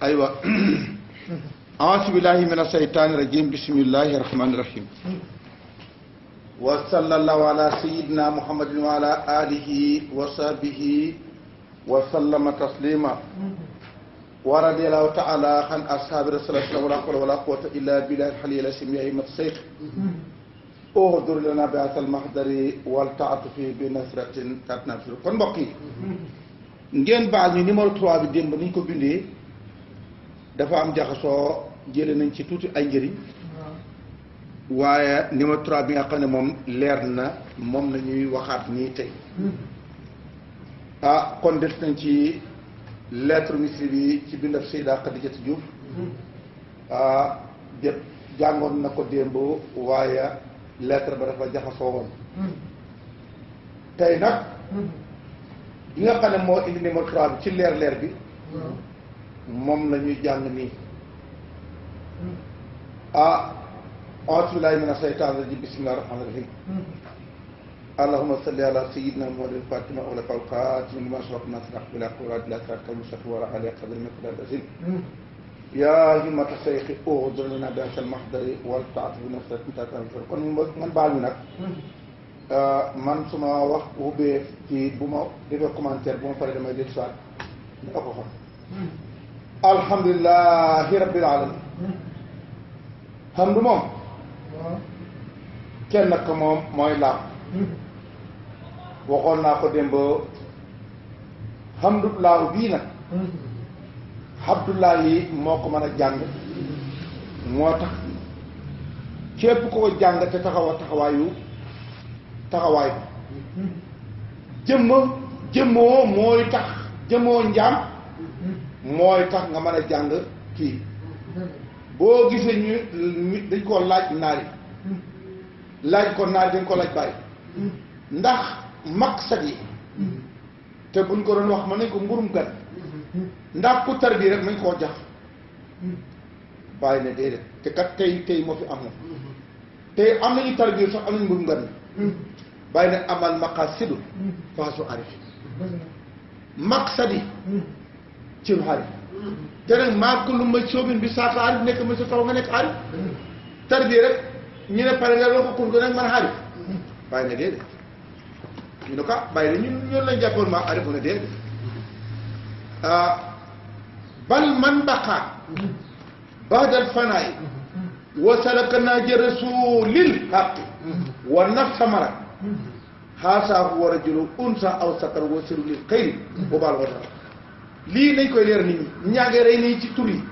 aywa a'uuzu billahi mina shaytaani rajim bismillahi rahmaani rahim wa sallallahu ala sayyidina muhammadin wa ala alihi wa sahbihi wa sallama taslima wa radiyallahu ta'ala an ashabi rasulillah wala hawla wala quwwata illa billahi al-aliyyil azim ya himmat shaykh ughdur lana bi asal mahdari wal ta'atufi bi nasratin tatnafir kon mbokk yi ngeen baal ñu numéro 3 bi démb ni ñu ko bindee dafa am jaxasoo jële nañ ci tuuti ay njëriñ waaye numéro 3 bi nga xam ne moom leer na moom la ñuy waxaat nii tey kon def nañ ci lettre misri bi ci bindab Seyda Khadijatu Diouf jàngoon na ko démb waaye lettre ba dafa jaxasoo woon tey nag bi nga xam ne moo indi numéro 3 bi ci leer bi moom la ñuy jàng nii a'uuzu billaahi mina shaytaani rajiim bismillaahi rahmaani rahiim allahumma salli ala sayyidina muhammadin fatima wala kawkaatin lima sabaq nasraq bila qurrat la tarakal mustaqim wa ala qadri miqdar azim yaa himmata shaykhi ughdur lana bi asal mahdari wal ta'atuf bi nasratin tatanfir kon man baal mi nag man su ma wax ubbee ci bu ma defee commentaire bu ma paree damay dégg soit da ko xam alhamdulillahi rabbil alamin hamdu moom kenn nag moom mooy laam waxoon naa ko démb hamdullaahu bii nag abdullahi moo ko mën a jàng moo tax képp ko jàng te taxawaay bi jëmmoo mooy tax jëmmoo njaam mooy tax nga mën a jàng kii boo gisee ñu dañ koo laaj naari laaj ko naari dañ ko laaj bàyyi ndax maqsad yi te buñ ko doon wax mën nañ ko mburum gan ndax ku tar bii rek nañ koo jax bàyyi ne déedéet te kat tey moo fi am na tey am nañu tar bii sax am nañu mburum gan bàyyi ne amal maqasidu faasu arif maqsad yi ci xaarif te nag maa ko lu ma soobin bi saaka arif nekk ma sa taw nga nekk arif tar bii rek ñu ne pare nga loo ko kun ko nag man xaarif bàyyi ne déedéet ñu ne ko bàyyi ne ñun lañ jàppoon maa arif mu ne déedéet bal man baqa bahdal fanaay wa salaka naaja rasulil haqi wa nafsa mara xaasaahu wa rajulu unsa aw sakar wa siru lil xayri boobal wata lii nañ koy leer nit ñi ñaagee rey nii ci tur yi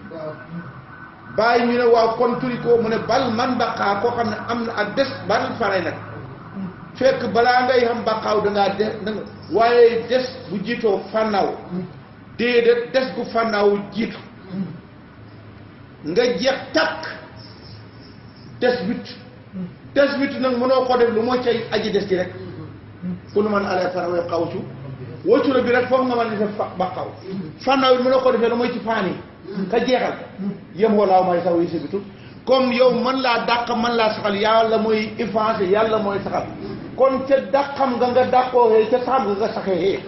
bàyyi ñu ne waaw kon turi ko mu ne bal man baqaa koo xam ne am na ak des bahdal fanaay nag fekk balaa ngay xam baqaaw dangaa des danga waaye des bu jiitoo fànnaaw déedéet des gu fànnaaw jiitu nga jeex takk des wit nag mënoo ko def lu moo cay aji des gi rek ku lu man alee fara way xawsu wacura bi rek foofu nga mën a def baqaaw fànnaaw it mënoo ko defee lu mooy ci faan yi ka jeexal yem walaaw may sax yi sabitu comme yow mën laa dàq mën laa saxal yàlla mooy effacé yàlla mooy saxal kon ca dàqam nga dàqoo xee ca saxam nga saxee xee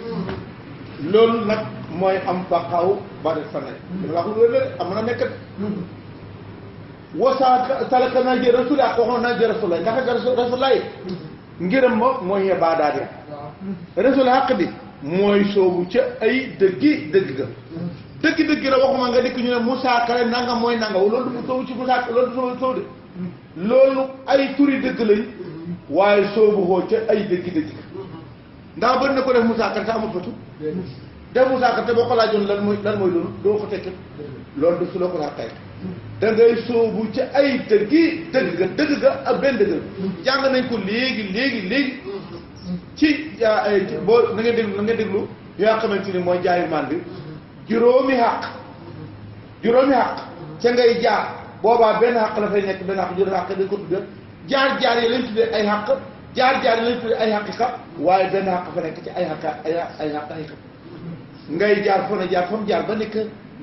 loolu nag mooy am baqaaw ba def fanay wax loolu la am na nekk wasaa salaka naa jë rasul ak waxoon naa jë rasulay ndax rasulay ngërëm ma mooy yebaadaat ya rasul xaq bi mooy soobu ca ay dëgg la waxuma nga dikk ñu ne Moussa Kare nanga mooy nanga loolu du soobu ci Moussa loolu du soobu de loolu ay turi dëgg lañ waaye soobu xoo ca ay dëgg ndax bëri na ko def Moussa Kare te amul fatu def Moussa Kare te boo ko laajoon lan mooy loolu doo ko tekki loolu du su la ko xaqay da ngay soobu ci ay dëgg ga ak benn dëgg jàng nañ ko léegi ci boo na nga déglu yoo xamante ni mooy jaayu bi juróomi xaq ca ngay jaar boobaa benn xaq la fay nekk benn xaq juróomi xaq dañ ko tudde jaar yi lañ tuddee ay xaq jaar yi lañ tuddee ay xaqiqa waaye benn xaq fa nekk ci ay xaq ngay jaar fa na jaar fa mu jaar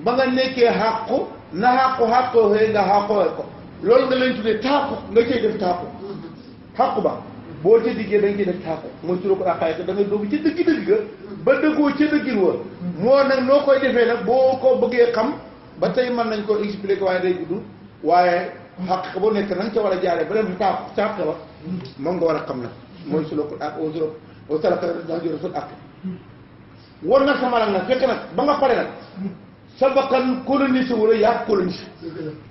ba nga nekkee xàqu na xàqoo xëy nga xàqoo ko loolu nga leen tuddee taaku nga cay def taaku xàqu ba boo ca diggee da nga ciy def taaku mooy turu ko aqaay da ngay dugg ci dëgg ga ba dëggoo ca dëggin wa moo nag noo koy defee nag boo ko bëggee xam ba tey mën nañ koo expliquer waaye day gudd waaye xaq bu nekk na nga ca war a jaaree ba dem caaq ba moom nga war a xam nag mooy sulukul ak au salaka daa jël sul ak war nag sama nag fekk nag ba nga pare nag sa bakkan colonisé wala yaa colonisé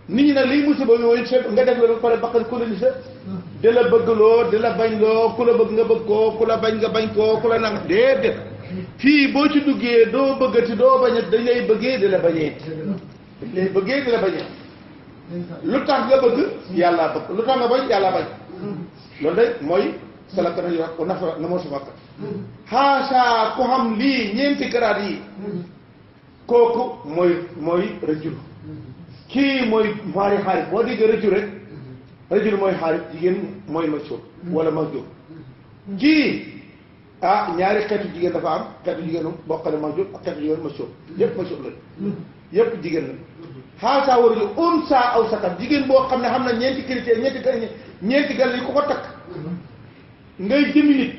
nit ñi nag liy musiba mooy nga def la ba pare bakkan colonisé di la bëggloo di la bañ loo ku la bëgg nga bëgg koo ku la bañ nga bañ koo ku la nang déedéet fii boo ci duggee doo bëggati doo bañat dañ lay bëggee di la bañee dañ lay bëggee di la bañee lu tax nga bëgg yàllaa bëgg lu tax nga bañ yàllaa bañ loolu de mooy salaka na yo ko nafa na moo sa bakkan xaasa ku xam lii ñeenti garaat yi kooku mooy rëjul kii mooy maari xaarit boo déggee rëjul rek rëjul mooy xaarit jigéen mooy masóor wala masjóor kii ñaari xeetu jigéen dafa am xeetu jigéenu bokkale masjóor ak xeetu jigéenu masóor yépp masóor la yépp jigéen la xaasaa war a unsa aw sakat jigéen boo xam ne xam na ñeenti critère ñeenti galal yi ku ko takk ngay jëmi nit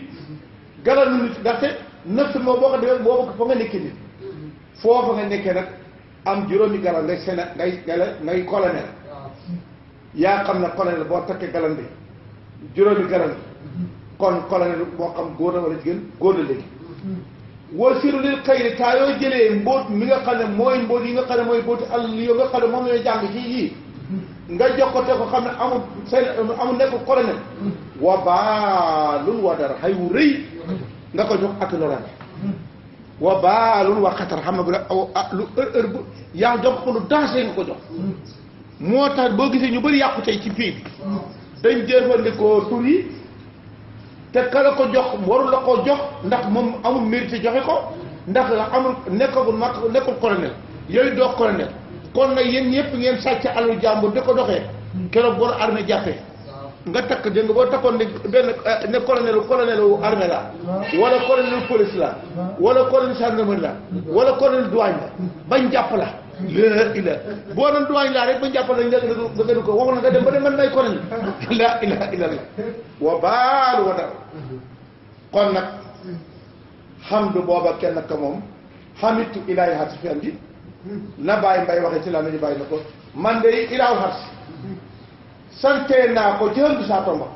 galalu nit ndaxte nëf moo boo ko defee boo bëgg fa nga nekkee nit foofa nga nekkee nag am juróomi galal ngay seen ngay colonel yaa xam ne colonel boo takkee galan bi juróomi galal kon colonel moo xam góor la wala jigéen góor la léegi woo siru lil xayri taa yoo jëlee mbóot mi nga xam ne mooy mbóot yi nga xam ne mooy mbóoti àll yoo nga xam ne moom la jàng ci yii nga jox ko te ko xam ne amul nekk colonel wa baalul wa dara xay wu rëy nga ko jox ak lorane wa baalul wa xatar xam nga lu heure bu yaa jox ko lu dansé nga ko jox moo tax boo gisee ñu bëri yàqu tey ci pays bi dañ jëfandikoo tur yi te ka la ko jox warul la ko jox ndax moom amul mérite joxe ko ndax amul nekkul colonel yooyu doo colonel kon nag yéen ñëpp ngeen sàcc alal jàmbur di ko doxee keroog boo armée jàppee nga takk dégg nga boo takkoon ne benn ne colonel wu armée la wala colonel police la wala colonel gendarmerie la wala colonel douane la bañ jàpp la la ila boo doon douane laa rek bañ jàpp la nga gënu ko waxu na nga dem ba dem man may colonel la ilaha illallah wa baalu wa dara kon nag xamdu booba kenn ka moom xamitu ilaahi xati fi am ji na bàyyi mbay waxee ci la nañu bàyyi na ko man de ilaahu xat sante naa ko jël bi saa tomba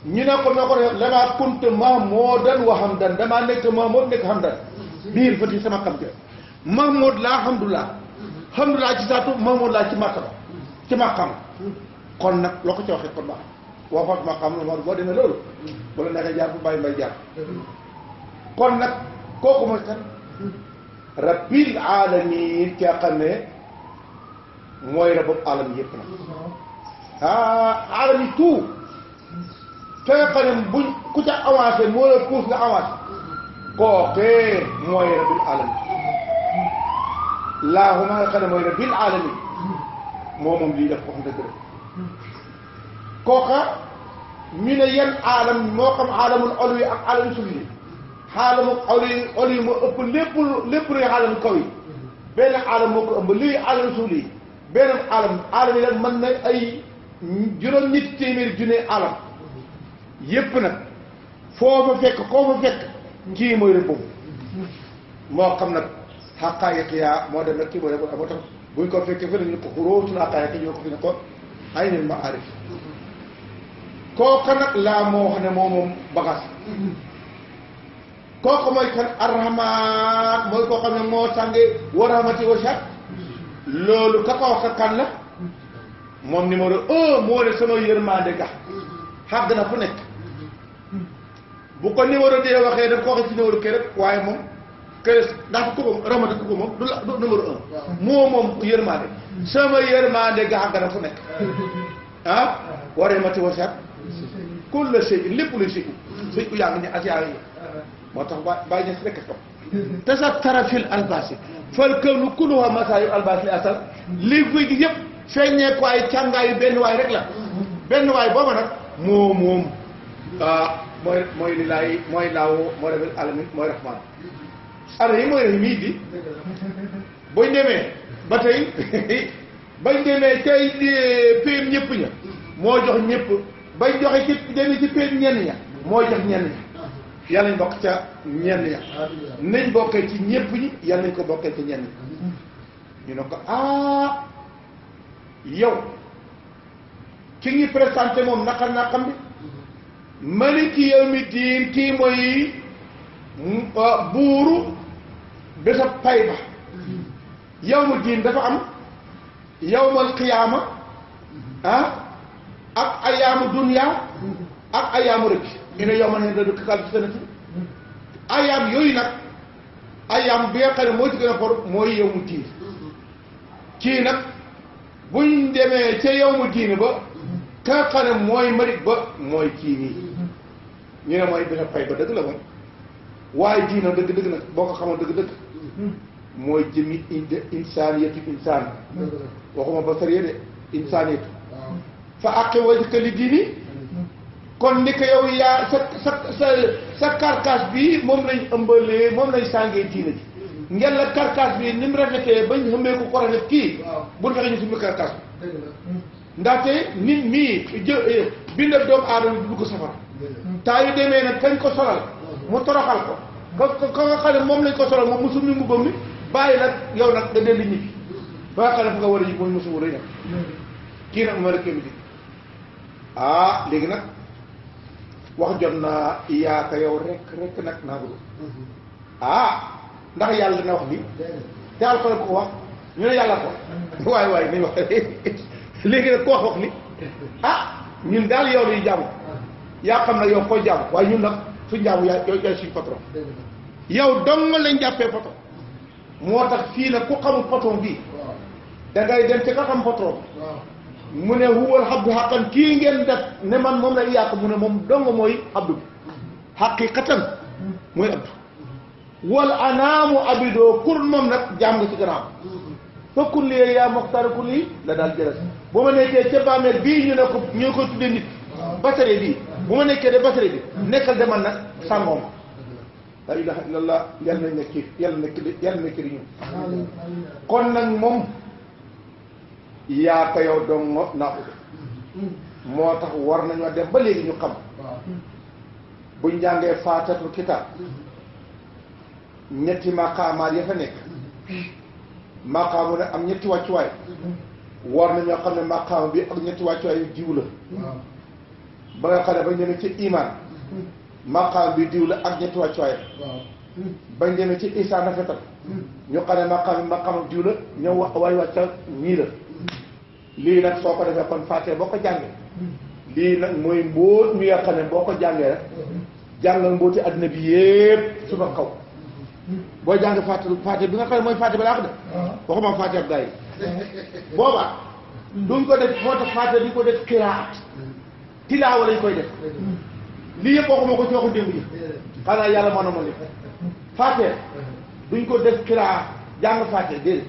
ñu ne ko noo ko def damaa kunt mahmoodan wa hamdan damaa nekk mahmood nekk hamdan biir fati sama xam te mahmood laa hamdulillah ci saatu mahmood laa ci martaba ci maqam kon nag loo ko ci waxee kon baax waxoot maqam la boo demee loolu bu la neexee jaar fu bàyyi mbay jaar kon nag kooku mooy kan rabbil alamin ki nga xam ne mooy rabbul alamin yëpp nag alam yi tout ka nga xam ne buñ ku ca avancé moo la puus nga avancé kookee mooy rabbil alamin laahuma nga xam ne mooy rabbil alamin moom lii def ko xam dëgg rek kooka ñu ne yan alam moo xam alamul olwi ak alamul suuf yi xaalamu olwi moo ëpp lépp luy alamul kaw yi benn alam moo ko ëmb lii alamul suuf yi benn alam yi nag mën na ay juróom ñetti téeméeri junne alam yépp nag foo fa fekk koo fa fekk kii mooy rëbbam moo xam nag xaqaayiq yaa moo dem nag kii mooy rëbbam moo tax buñ ko fekkee fële ñu ko xuróotul xaqaayiq ñoo ko fi ne ko ay nil ma arif kooka nag laa moo wax ne moom bagaas kooku mooy kan arrahman mooy koo xam ne moo sànge wa rahmati wa shat loolu ka ko wax kan la moom numéro 1 moo ne sama yërmande ga xàgg na fu nekk bu ko numéro 2 waxee daf ko waxee ci numéro kii rek waaye moom kër dafa ko moom rahmati ko moom du numéro 1 moom yërmande sama yërmande ga xàgg na fu nekk wa rahmati wa shat kulla shay lépp luy sëy yaa ngi ne asiyaa yi moo tax bàyyi ñes rekk ko tasattara fil albasi fal kawnu kulluha masaayu albasi li asal li guy gi yëpp feeñee ko ay càngaayu benn waay rek la benn waay booba nag moom mooy li laay mooy laawo mooy rabbil alamin mooy rahman arahim mooy rahim yi di buñ demee ba tey bañ demee tey péem ñëpp ña moo jox ñëpp bañ joxe ci demee ci péem ñenn ña moo jox ñenn ña yàlla nañ bokk ca ñenn ña nañ bokkee ci ñëpp ñi yàlla nañ ko bokkee ci ñenn ñi ñu ne ko yow ki ngi présenté moom naqar naa xam bi maliki yawmi diin kii mooy buuru bésa pay ba yawmu diin dafa am yawmal qiyaama ak ayaamu dunya ak ayaamu rëcc ina yow ma ne da dëkk kal ci seen ayaam yooyu nag ayaam bi nga xam ne moo ci gën a for mooy yawmu diin kii nag buñ demee ca yawmu diin ba ka nga xam ne mooy marit ba mooy kii nii ñu ne mooy bésa pay ba dëgg la moom waaye diina dëgg-dëgg nag boo ko xamoon dëgg-dëgg mooy jëmi insaaniyatu insaan waxuma basariya de insaaniyatu fa àqi wajhaka li diini kon ni ko yow yaa sa carcasse bi moom lañ ëmbalee moom lañ sàngee diina ji ngeen la carcasse bi ni mu rafetee bañ xëmmee ko rafet kii bu fexe ñu suñu carcasse bi ndaxte nit mii bindal doomu aadama bi dugg safara taa yu demee nag kañ ko solal mu toroxal ko ka nga xam ne moom lañ ko solal moom musul mi mbubbam mi bàyyi nag yow nag nga dellu ñibbi ba nga xam ne fu nga war a ji mooy musul rëy nag kii nag ma rëkkee mi di léegi nag wax jot naa yaaka yow rek nag naa bëgg ndax yàlla dina wax bi te alxuraan ko wax ñu ne yàlla ko waaye nañ wax léegi nag ku wax ni ñun daal yow lañuy jàmm yaa xam nag yow koy jàmm waaye ñun nag suñ jàmm yaay suñ patron yow dong lañ jàppee patron moo tax fii nag ku xamul patron bii da ngay dem ci ka xam patron mu ne huwal abdu xaqan kii ngeen def ne man moom la yàq mu ne moom dong mooy abdu bi xaqiqatan mooy abdu wal anaamu abidoo kur moom nag jaam nga ci gannaaw fa kulli yaa moxtaar kulli la daal jëlas bu ma nekkee ca bàmmeel bii ñu ne ko ñu ko tuddee nit basare bii bu ma nekkee de basare bi nekkal de man nag sàngooma la ilaha illallah yàlla na nekk yàlla nekk di ñun kon nag moom yaa ko yow dong naa ko moo tax war nañoo dem ba léegi ñu xam buñ jàngee faatatul kitaab ñetti maqaamaat ya fa nekk maqaamu ne am ñetti wàccuwaay war nañoo xam ne maqaama bi ak ñetti wàccuwaay yu diw la ba nga xam ne bañ demee ci iman maqaama bi diw la ak ñetti wàccuwaay bañ demee ci isa nafetal ñu xam ne maqaama diw la ñëw waay wàccal ñii la lii nag soo ko defee kon fàttee boo ko jàngee lii nag mooy mbóot mi nga xam ne boo ko jàngee rek jàngal mbóoti adduna bi yépp su fa kaw booy jàng fàtte bi nga xam ne mooy fàtte ba laa ko def waxuma fàtte ak gars yi boobaa duñ ko def moo tax fàtte duñ ko def qiraat tilaawa lañ koy def lii yëpp waxuma ko ci waxu démb ji xanaa yàlla moo na ma li fàtte duñ ko def qiraat jàng fàtte déedéet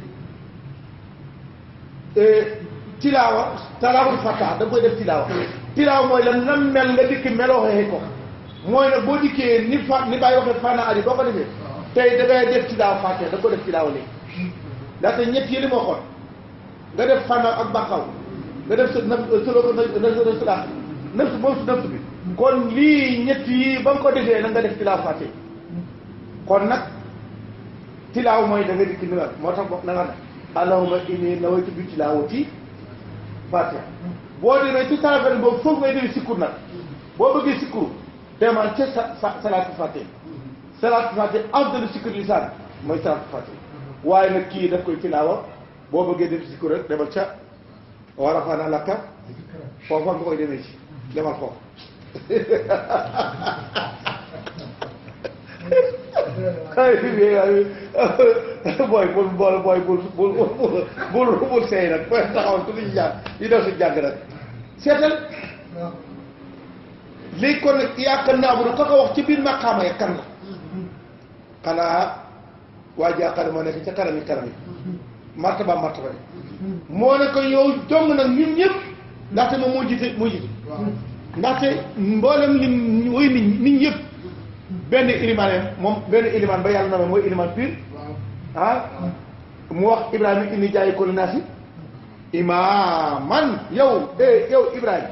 tilaawa talaawul fàtta da nga koy def tilaawa mooy lan nan mel nga dikki meloo xeexee ko mooy nag boo dikkee ni bàyyi waxee fànna ari boo ko defee tey da ngay def tilaawa fàtte da ko def tilaawa léegi ndaxte ñett yi li ma waxoon nga def fànna ak bàqaw nga def sa nëf moom su nëf bi kon lii ñett yi ba nga ko defee nag nga def tilaawa fàtte kon nag tilaawa mooy da nga dikki ni moo tax na nga allahumma inni nawaytu bi tilaawati fatiha boo demee ci salafat boobu foofu ngay dégg sikkur nag boo bëggee sikkur demal ca salaatu fatiha salaatu fatiha afdalu sikkur lisaan mooy salaatu fatiha waaye nag kii daf koy tilaawa boo bëggee def sikkur rek demal ca wa rafa'naa laka foofu nga koy demee ci demal foofu booy bul seey nag booy taxawal tu liñu jàng yi def si jàng nag seetal léegi kon nag yaakaar naa bu ko wax ci biir maqaama ya kan la xanaa waa jàkkaar moo nekk ca kanam yi martaba bi moo ne ko yow dong nag ñun ñëpp ndaxte moom moo jiite ndaxte mboolem li woy nit ñëpp benn ilimaan moom benn ilimaan ba yàlla na mooy ilimaan pire mu wax Ibrahima inni jaayiko linnaasi imaaman yow Ibrahima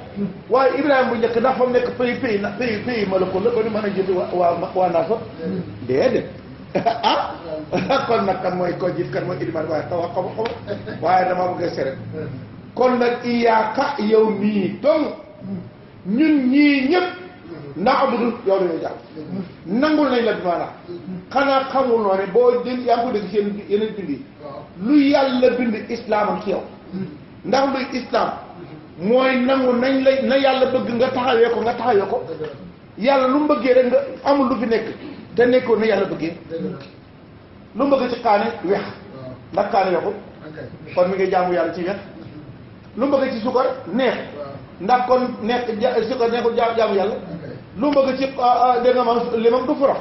waaye Ibrahima bu njëkk ndax fa mu nekk pays malako la ba ñu mën a jënd waa naasa déedéet ah kon nag kan mooy ko jiit kan mooy ilimaan waaye xaw waaye dama bëgg a seret kon nag iyaaka yow mii donc ñun ñii ñëpp ndax abudul yow dañoo jàpp nangul nañ la bi maanaam xanaa xamul noo ne boo jël yaa ngi ko dégg seen yeneen bind yi lu yàlla bind islaamam ci yow ndax luy islam mooy nangu nañ la na yàlla bëgg nga taxawee ko nga taxawee ko yàlla lu mu bëggee rek nga amul lu fi nekk te nekkoon na yàlla bëggee lu mu bëgg ci kaane weex ndax kaane weexul kon mi ngi jaamu yàlla ci weex lu mu bëgg ci sukar neex ndax kon neex sukar neexul jaamu yàlla lu mu bëgg ci dégg nga ma limam du forox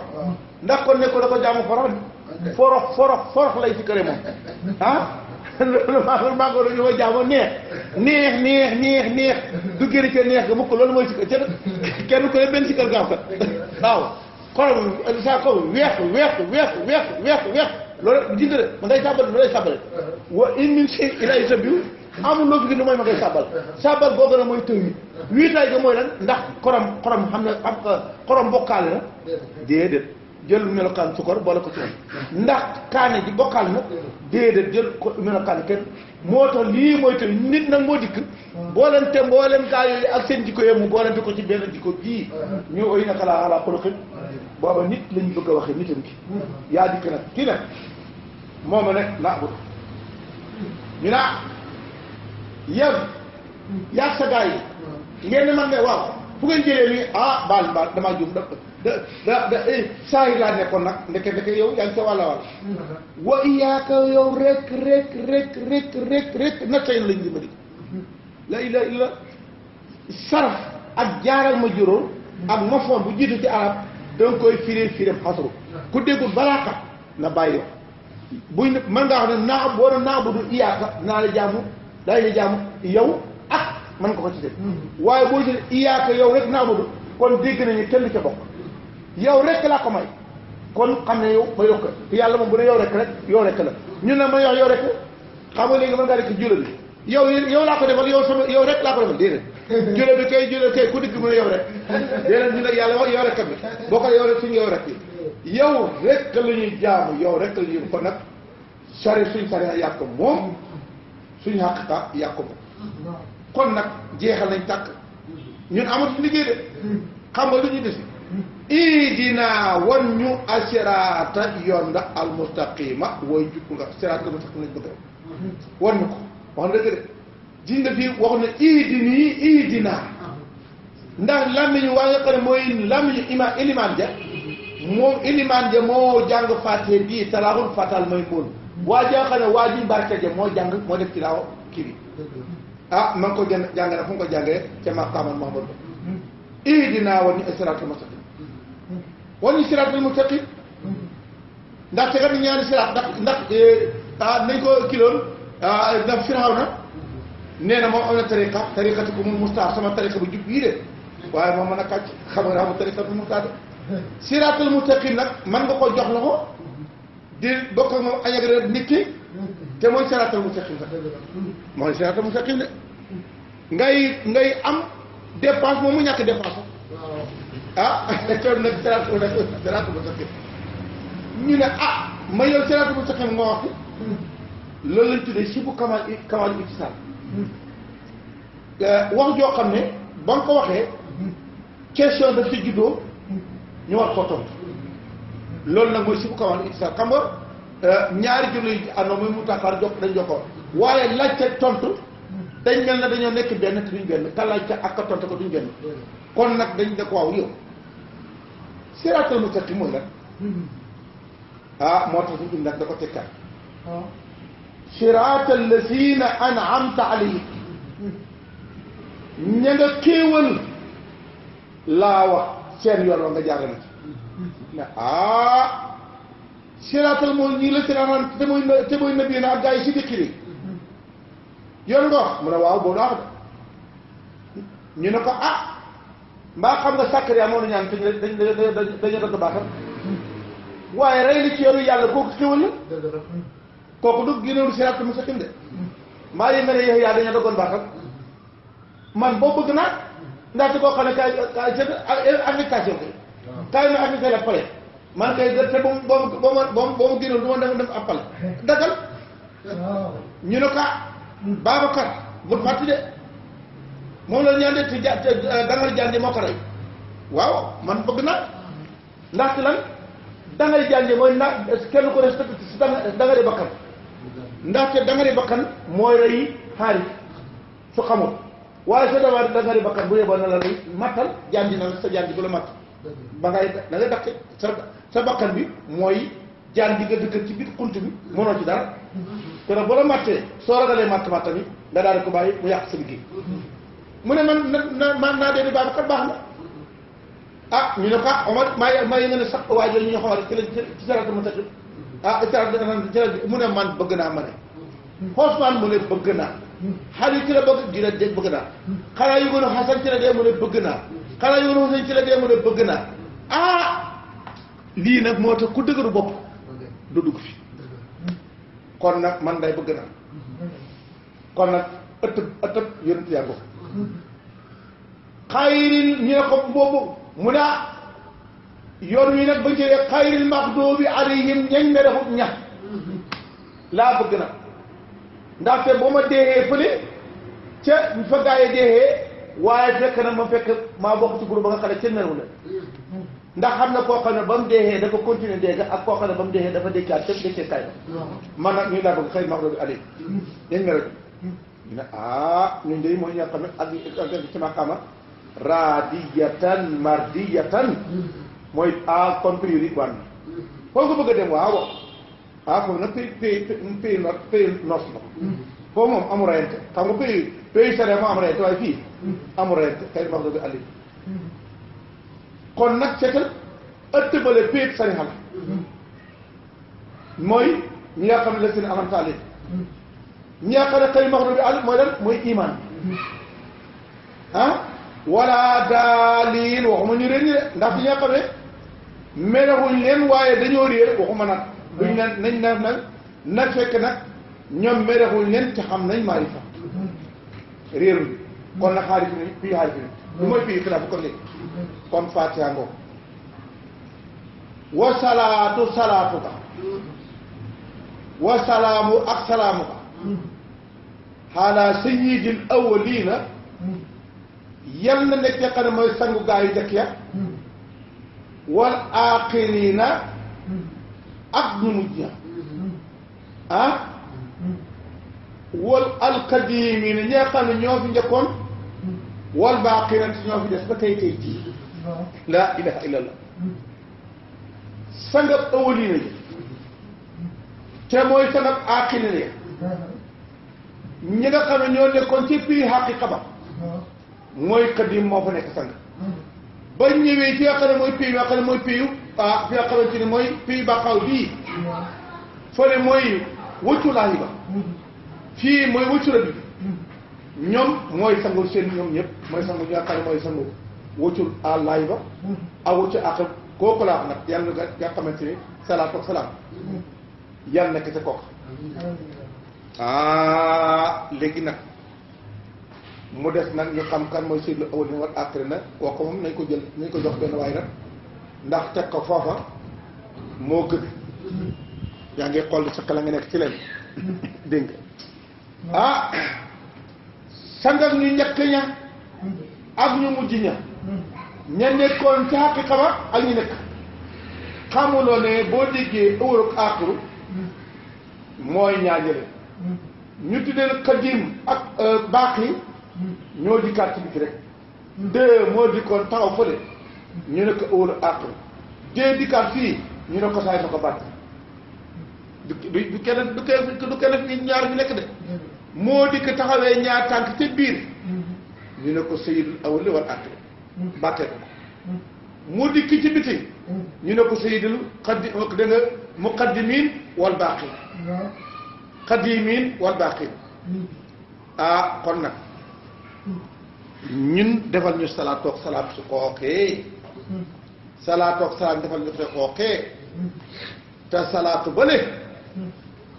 ndax kon nekkul da ko jaamu forox lay si këre moom ah loolu maa ngi ko jaamu neex du gëri ca neex ga mukk loolu mooy si kër kenn ko ne benn si kër gaaw kat waaw xolam saa ko weex loolu gis nga de ma ngay sàbbal lu lay sàbbale wa in min shay'in illaa yusabbihu amul loo fi gis lu mooy ma ngay sàbbal googu na mooy tëw wiitaay ga mooy lan ndax xorom xam ne xam xorom bokkaale na déedéet jël melokaan sukar boole ko ci moom ndax kaane ji bokkaale na déedéet jël ko melokaan kenn moo tax lii mooy tëw nit nag moo dikk boolente mbooleem gaa yooyu ak seen jikko yooyu mu boolente ko ci benn jikko bii ñu oy naka laa ala xoloxin booba nit lañu bëgg a waxee nitam ki yaa dikk nag kii nag mooma ne na abut ñu naa yow yaag sa gaa yi ngeen ne man ne waaw fu ngeen jëlee nii baal damaa juum saa yi laa nekkoon nag ndeke yow yaa ngi sa wàlla wàll wa iyaaka yow rek na tey lañ di ma di la ilaha illa saraf ak jaaral ma juróom ak mafoon bu jiitu ci arab danga koy firim xasaru ku déggul balaaxa na bàyyi yow buy ne mën ngaa xam ne boo na naa bu du iyaaka naa la jaamu daay la jaamu yow ak mën nga ko ci def waaye boo jëlee iyaaka yow rek naa bu du kon dégg nañu kenn ca bokk yow rek laa ko may kon xam ne yow ma yokk te yàlla moom bu ne yow rek la ñun ne ma yow rek xam nga léegi mën ngaa rekk jula bi yow laa ko defal yow rek laa ko defal déedéet jula bi kay ku digg mu ne yow rek déedéet ñu ne yàlla wax yow rek bi boo ko yow rek suñu yow rek bi yow rek la ñuy jaamu yow rek la ñuy kon nag sare suñ sare yàq ko moom suñu xaqiqa yàq ko moom kon nag jeexal nañ tàkk ñun amatuñ liggéey de xam nga lu ñu desi idina wan ñu asirata yoon nga almustaqima wooy jub nga sirata almustaqima lañ bëgg rek wan ñu ko wax na dëgg de ji nga fii wax na idina ndax làmmiñu waa nga xam ne mooy làmmiñu ilimaan ja moom ilimaan ja moo jàng fàtte bii talaaxul fatal may moon waa ja nga xam ne waa ji barke ja moo jàng moo def ci laaw kii bi ma ngi ko jàng na fu nga ko jàngee ca maqaaman Muhammad ihdinaa wan ñu siraatal mustaqim wan ñu siraatal mustaqim ndax te kat ñaari siraat ndax nañ ko kiloon ndax Firawna nee na moom am na tariqatu ko mu mustaar sama tariqa bu jub bii de waaye moom mën a kàcc xam nga xam tariqatu mustaar de siraatal mustaqim nag man nga ko jox la ko di bokk ak moom añ ak reer nit ki te mooy siraatal mustaqim sax mooy siraatal mustaqim de ngay am dépense moom mu ñàkk dépense kon nag siraatal mustaqim ñu ne ma yow siraatal mustaqim nga wax loolu lañ tuddee si bu kamal ittisaal wax joo xam ne ba nga ko waxee question daf si juddoo ñu war koo tontu loolu nag mooy si bu kamal ittisaal xam nga ñaari julli yi àndoo muy mu tàkkaar dañ jokkoo waaye laajte tontu dañ mel na dañoo nekk benn te duñ benn ka laajte ak ka tontu ko duñ benn kon nag dañ ne ko waaw yow siraatal mustaqim mooy lan moo tax ñu indi nag da ko tekkaat siraatal lazina an'amta alayhim ña nga xéewal laa wax seen yoon wa nga jaar na ci ne siraatal mooy ñii la siraatal te mooy nabi na ak gaa yi si dikkiri yoon nga wax mu ne waaw boobu wax de ñu ne ko mbaa xam nga sàkkari amoon na ñaan te dañu dagg baaxam waaye rey li ci yoonu yàlla kooku xéwal la kooku du génneelu siraatal mustaqim de maa yi nga ne yow yaa dañu daggoon baaxam man boo bëgg naa ndaxte koo xam ne kaay invitation bi kaay ma invité la pare man kay te ba mu génnoon du ma def appal dagal ñu ne ko Babacar bu fàtti de moom la ñaan de te dangal jànje moo ko rey waaw man bëgg naa ndaxte lan dangal jànje mooy kenn ko respecté si dangari bakkan ndaxte dangari bakkan mooy rey xaalis su xamul waaye sa dawa dangari bakkan bu yeboo na la rey mattal jànji na sa jànji bu la matt ba ngay da ngay daqe sa bakkan bi mooy jaan bi nga dëkk ci biir xunt bi mënoo ci dara te nag bu la mattee soo ragalee matt bi nga daal di ko bàyyi mu yàq sa liggéey mu ne man naa dee di Babacar baax na ah ñu ne ko Omar maa yënga ne sax waajoo ñu xamar ci sarata ma tëdd sarata mu ne man bëgg naa ma ne Ousmane mu ne bëgg naa xaalis ci la bëgg dina dégg bëgg naa xanaa yu gën a Xasan ci la dee mu ne bëgg naa xanaa yu gën a Xasan ci la dee mu ne bëgg naa lii nag moo tax ku dëgëru bopp du dugg fi kon nag man day bëgg naa kon nag ëttëb yonent yaa boobu xayril ñu ne ko boobu mu ne yoon wi nag ba jëlee xayril maxduubi alayhim ñañ me defut ñax laa bëgg na ndaxte boo ma deexee fële ca fa gaa yi deexee waaye fekk na ma fekk maa bokk ci groupe ba nga xam ne kenn melu la ndax xam na koo xam ne ba mu deexee dafa continuer dégg ak koo xam ne ba mu deexee dafa dékkaat te dékkee kay man nag ñu laa bëgg xayril maxduubi alayhim ñañ me rek ñu ne ñun de mooy ñoo xam ne ak ci maqaama radiyatan mardiyatan mooy kon priorité wan foo ko bëgg a dem waaw foofu nag pays nord la foofu moom amul rayante xam nga pays sare moo am rayante waaye fii amul rayante xëy na wax dëgg àlli kon nag seetal ëttbale pays sari xala mooy ñi nga xam ne la seen amantaale ñi nga xam ne xëy maxdu bi àll mooy lan mooy iman wala daaliin waxuma ñu réer ñi de ndax ñi nga xam ne melawuñ leen waaye dañoo réer waxuma nag duñ leen nañ nag fekk nag ñoom melawuñ leen ci xam nañ maarifa réeruñ kon nag xaarif ni fii xaarif ni lu mooy fii xilaaf kon léegi kon fatiha ngoo wa salaatu salaatuka wa salaamu ak salaamuka xaala sayyidil awwalina yal na nekk nga xam ne mooy sangu gaa yu jëkk ya wal aaxirina ak ñu mujj ya wal alqadimina ñi nga xam ne ñoo fi njëkkoon wal baaqina ñoo fi des ba tey jii laa ilaha illallah sangab awwalina yi te mooy sangab aaxirina ya ñi nga xam ne ñoo nekkoon ci fii xaqiqa ba mooy xadim moo fa nekk sang ba ñëwee fi nga xam ne mooy pays nga xam ne mooy pays fi nga xamante ni mooy pays baqaw bii fële mooy wëccu laahi ba fii mooy wëccu la bi ñoom mooy sangu seen ñoom ñëpp mooy sangu ñi nga xam ne mooy sangu wëccu laahi ba ak wëccu àq kooku laa nag yàlla nga xamante ni salaatu ak salaam yàlla nekk ca kooku léegi nag mu des nag ñu xam kan mooy sayyidul awwalin wal aaxirin nag kooku moom nañ ko jël nañ ko jox benn waay nag ndax teg ko foofa moo gën yaa ngi xool sa xel nga nekk ci leen dégg nga sangam ñu njëkk ña ak ñu mujj ña nekkoon ci xaqiqa ba ak ñu nekk xamuloo ne boo déggee awwal ak aaxiru mooy ñaajale ñu tuddee xadim ak baaqi ñoo dikkaat ci biti rek deux moo dikkoon taxaw fële ñu ne ko awwal aaxir deux dikkaat fii ñu ne ko saay sa ko bàtt du kenn fi ñaar ñu nekk de moo dikk taxawee ñaar tànk ca biir ñu ne ko sayyidul awwal wal aaxir bàttee ko mu dikk ci biti ñu ne ko sayyidul da nga muqaddimin wal baaqi qadimin wal baaqi kon nag ñun defal ñu salaatu ak salaam su kookee salaatu ak salaam defal ñu kookee te salaatu bële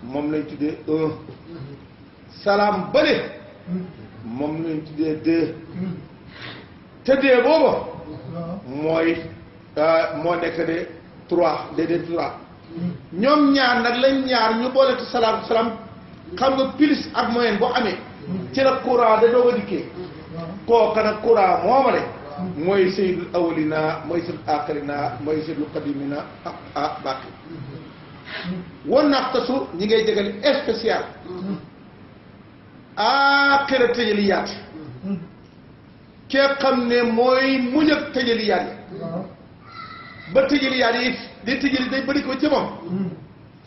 moom lañ tuddee un salaam bële moom lañ tuddee deux te deux booba mooy moo nekk de 3 déedéet 3 ñoom ñaar nag lañ ñaar ñu boole te salaatu salaam xam nga plus ak moyen boo amee ci la courant da doog a dikkee kooka nag courant mooma de mooy sayyidul awwalina mooy sayyidul aaxirina mooy sayyidul qadimina baqi won naqtasu ñi ngay jégal spécial aaxira tëjaliyaat kee xam ne mooy muñ ak tëjaliyaat yi ba tëjaliyaat yi di tëjali day bëri ko ci moom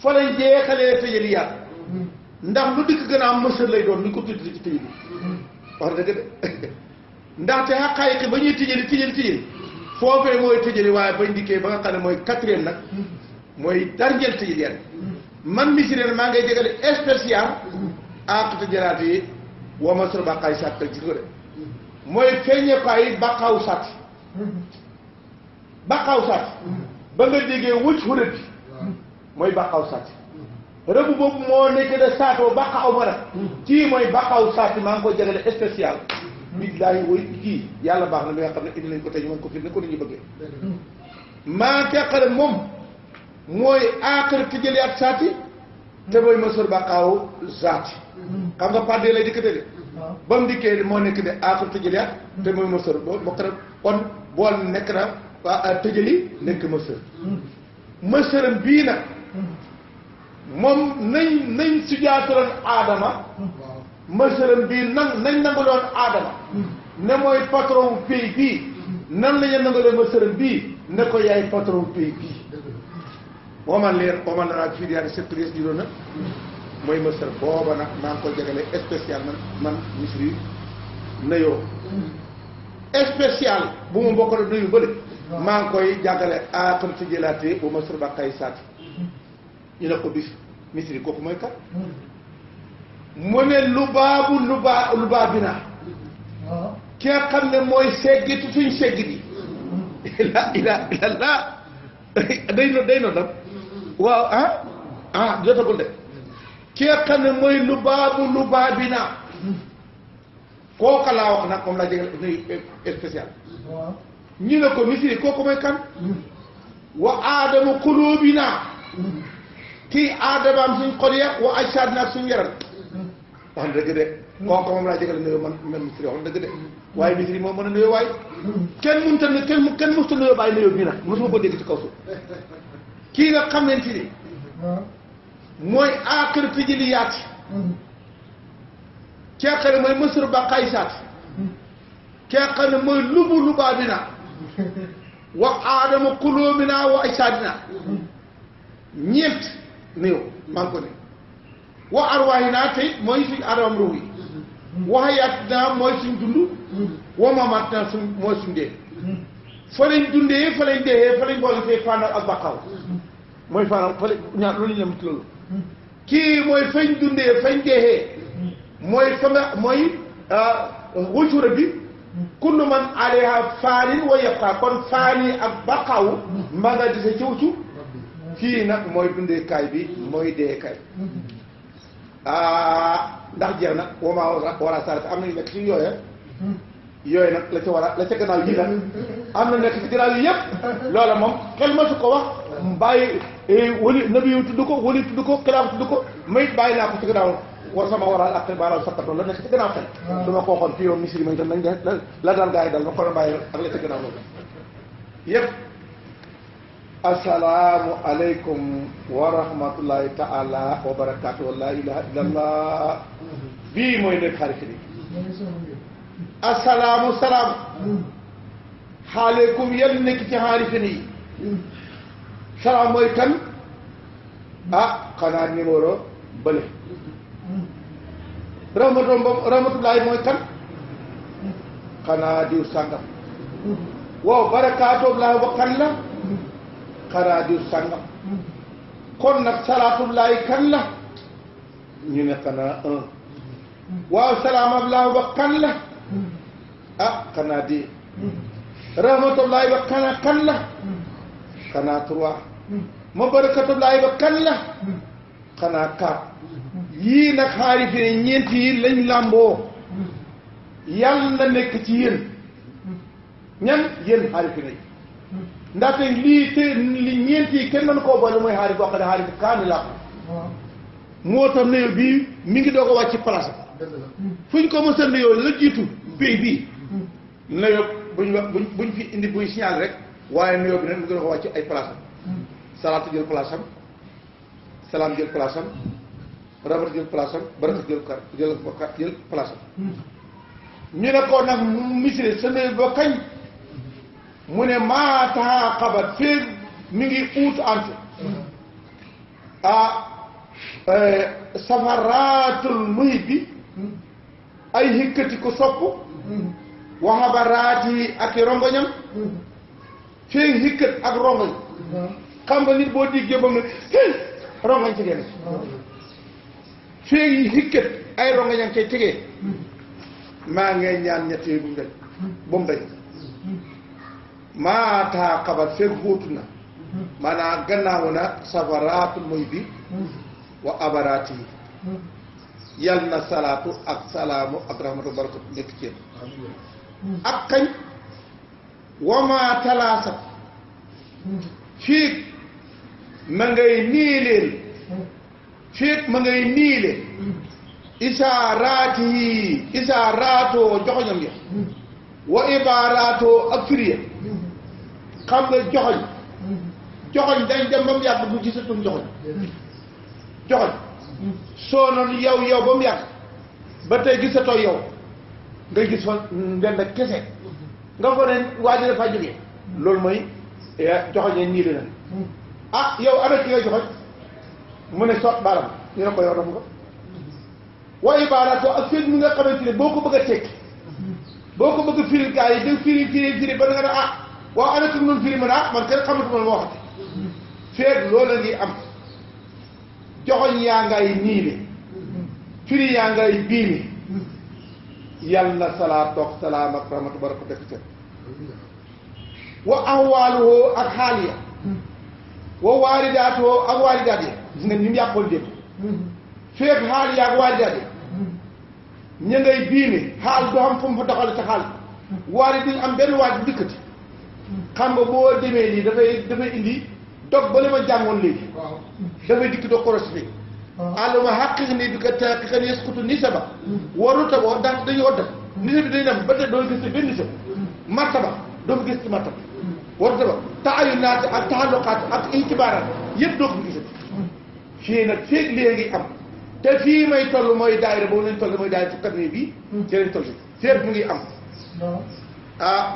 fa lay jeexalee tëjaliyaat ndax lu dikk gën a am mësër lay doon ni ko tudd ci tëjali wax dëgg de ndaxte xaqaayiqi ba ñuy tëjali foofee mooy tëjali waaye bañ dikkee ba nga xam ne mooy 4e nag mooy darjeel tëjaliyaat man misireen maa ngay jégale spécial àqta jëlaat yi wa masor baqaay sàtt ci ko de mooy feeñeekaay baqaaw sàtt ba nga déggee wucc fu rëdd mooy baqaaw sàtt rëbb boobu moo nekk de saatoo baqaaw ma nag kii mooy baqaaw sàtt maa ngi koy jégale spécial billaahi woy kii yàlla baax na mi nga xam ne indi nañ ko tey ñu mën ko fi ne ko ni ñu bëggee maa teqale moom mooy aaxir tëjali ak saati te mooy masor baqaaw zaati xam nga pàddee lay dikkate de ba mu dikkee moo nekk de aaxir tëjali ak te mooy masor bokk na kon bool nekk na tëjali nekk masor masoram bii nag moom nañ sujaataloon aadama masoram bii nañ nanguloon aadama ne mooy patron pays bii nan la ñu nanguloon masoram bii ne ko yaay patron pays bii mooman leer mooman la naag fii di yaani sectrice di doon nag mooy mësër booba nag maa ngi ko jagale spécial man misri nayoo spécial bu mu bokk na nuyu bële maa ngi koy jàngale aaxir ci jëlaatee bu mësër ba kay saati ñu ne ko bis misri kooku mooy kat mu ne lu baa bina ki nga xam ne mooy seggitu suñ seggit yi la day no dam waaw jotagul de ki nga xam ne mooy lu baa bina kooka laa wax nag moom laa jégal nuyu spécial ñu ne ko misiri kooku mooy kan wa aadamu qulubina kii aadamaam suñ xol ya wa ajsaadina ak suñ yaram wax dëgg de kooku moom laa jégal nuyu man misiri wax dëgg de waaye misiri moom mën a nuyoo waaye kenn mënta ne kenn mësta nuyoo bàyyi nuyoo bii nag mosuma ko dégg ci kaw suuf kii nga xamante ni mooy aaxir tëjaliyaat kee xam ne mooy mësër ba xaysaat kee xam ne mooy lubaa bina wa aadama quluubina wa ajsaadina ñeent néew maa ngi ko ne wa arwaahina tey mooy suñ aadamam ruux yi wa hayaatina mooy suñ dund wa mamaatina mooy suñ dee fa lañ dundee fa lañ deexee fa lañ boole fee faanal ak baqaaw mooy faanal fa lañ ñaar loolu ñu ñam ci loolu kii mooy fañ dundee fañ deexee mooy fa nga mooy wujura bi kullu man alayha faanin wa yabqa kon faani ak baqaaw mbaa nga dise ci wuccu kii nag mooy dundeekaay bi mooy deekaay ndax jeex na wama wala sarat am nañu nekk ci yooyu nag la ca war a la ca gannaaw yi nag am na nekk ci gannaaw yi yëpp loola moom xel ma su ko wax bàyyi wali nabi yu tudd ko wali tudd ko xilaaf tudd ko mayit bàyyi naa ko ci gannaaw war sama waral ak baaraam sakkatoon la nekk ci gannaaw xel su ma ko waxoon fii yoon misiri ma itam nañ la dal gaa yi dal ma ko bàyyi ak la ca gannaaw loolu yëpp assalaamu aleykum wa rahmatullahi taala wa barakaatu wa la ilaha illallah bii mooy nekk xarit yi assalaamu salaam xaaleykum yéen nekk ci xaarifin yi salaam mooy kan xanaa numéro bële rahmatullahi mooy kan xanaa diw sàngam waaw barakaatullahi wa kan la xanaa diw sàngam kon nag salaatullahi kan la ñu ne xanaa waaw salaamallahi wa kan la xanaa di rahmatullahi wa kan la xanaa 3 ma barakatullahi wa kan la xanaa 4 yii nag xaarifi ne ñeent yi lañ làmboo yàlla na nekk ci yéen ñan yéen xaarifi ne ndaxte lii te li ñeent yi kenn mën koo boole mooy xaalis boo xam ne xaalis kaani la moo tax nuyoo bii mi ngi doog a wàcc place fu ñu ko mos a nuyoo la jiitu pays bii nuyoo buñ fi indi buy signal rek waaye nuyoo bi nag mu ngi doog a wàcc ay place am salaatu jël place am salaam jël place am rabat jël place am baraka jël place am ñu ne ko nag misiri sa nuyoo ba kañ mu ne maa taaqabat fii mi ngi uut ante safaraatul muhibbi ay hikkati ko sopp waxabaraati ak rongoñam fii hikkat ak rongoñ xam nga nit boo diggee ba mu ne rongoñ ci génn fii hikkat ay rongoñam cay tegee maa ngay ñaan ñett yi bu mu dañ ba mu dañ maa taaqabat fii xuutu na maanaam gannaaw na safaraatul muhibbi wa abaraati yal na salaatu ak salaamu ak rahmatu barakatu nekk ci yéen ak kañ wama talaasat fiig ma ngay niileel fiig ma ngay niile isaaraatoo joxoñam ya wa ibaaraatoo ak firiya xam nga joxoñ dañ dem ba mu yàgg bu gisatul joxoñ soo noonu yow ba mu yàgg ba tey gisatoo yow nga gis fa ndend kese nga ko ne waa ji dafa jógee loolu mooy joxoñee nii li na yow ana ki nga joxoñ mu ne soot baaram ñu ne ko yow daf nga waaye baaraatoo ak fii mi nga xamante ne boo ko bëgg a tekki boo ko bëgg a firi gaa yi da firi ba nga ne waaw ana ki noonu firi ma ne man kenn xamatuma la ma waxati feet loola ngi am joxoñ yaa ngay niile firi yaa ngay biime yal na salaat toog salaam ak rahmatu baraka dekk ca wa ahwaaluhu ak xaal ya wa waalidaatuhu ak waalidaat ya gis nga ni mu yàqoon dépp feek xaal ya ak waalidaat ya ña ngay biime xaal doo xam fu mu fa doxale ca xaal waali duñ am benn waaj bu dikkati xam nga boo demee lii dafay indi dog ba li ma jàngoon léegi dafay dikk doo koros bi àlluma xàqiq ni bi ka taqiqan yeskutu nisaba waru taboo ndax dañu oddaf nisa bi dañu dem ba tey doo gis ci benn nisab martaba doo ko gis ci martaba waru taba taayunaat ak taxalluqaat ak itibaaraat yëpp doo ko gisati fii nag feeg léegi am te fii may toll mooy daayira boobu lañ toll mooy daayira ci cabinet bi ci lañ toll feeg mu ngi am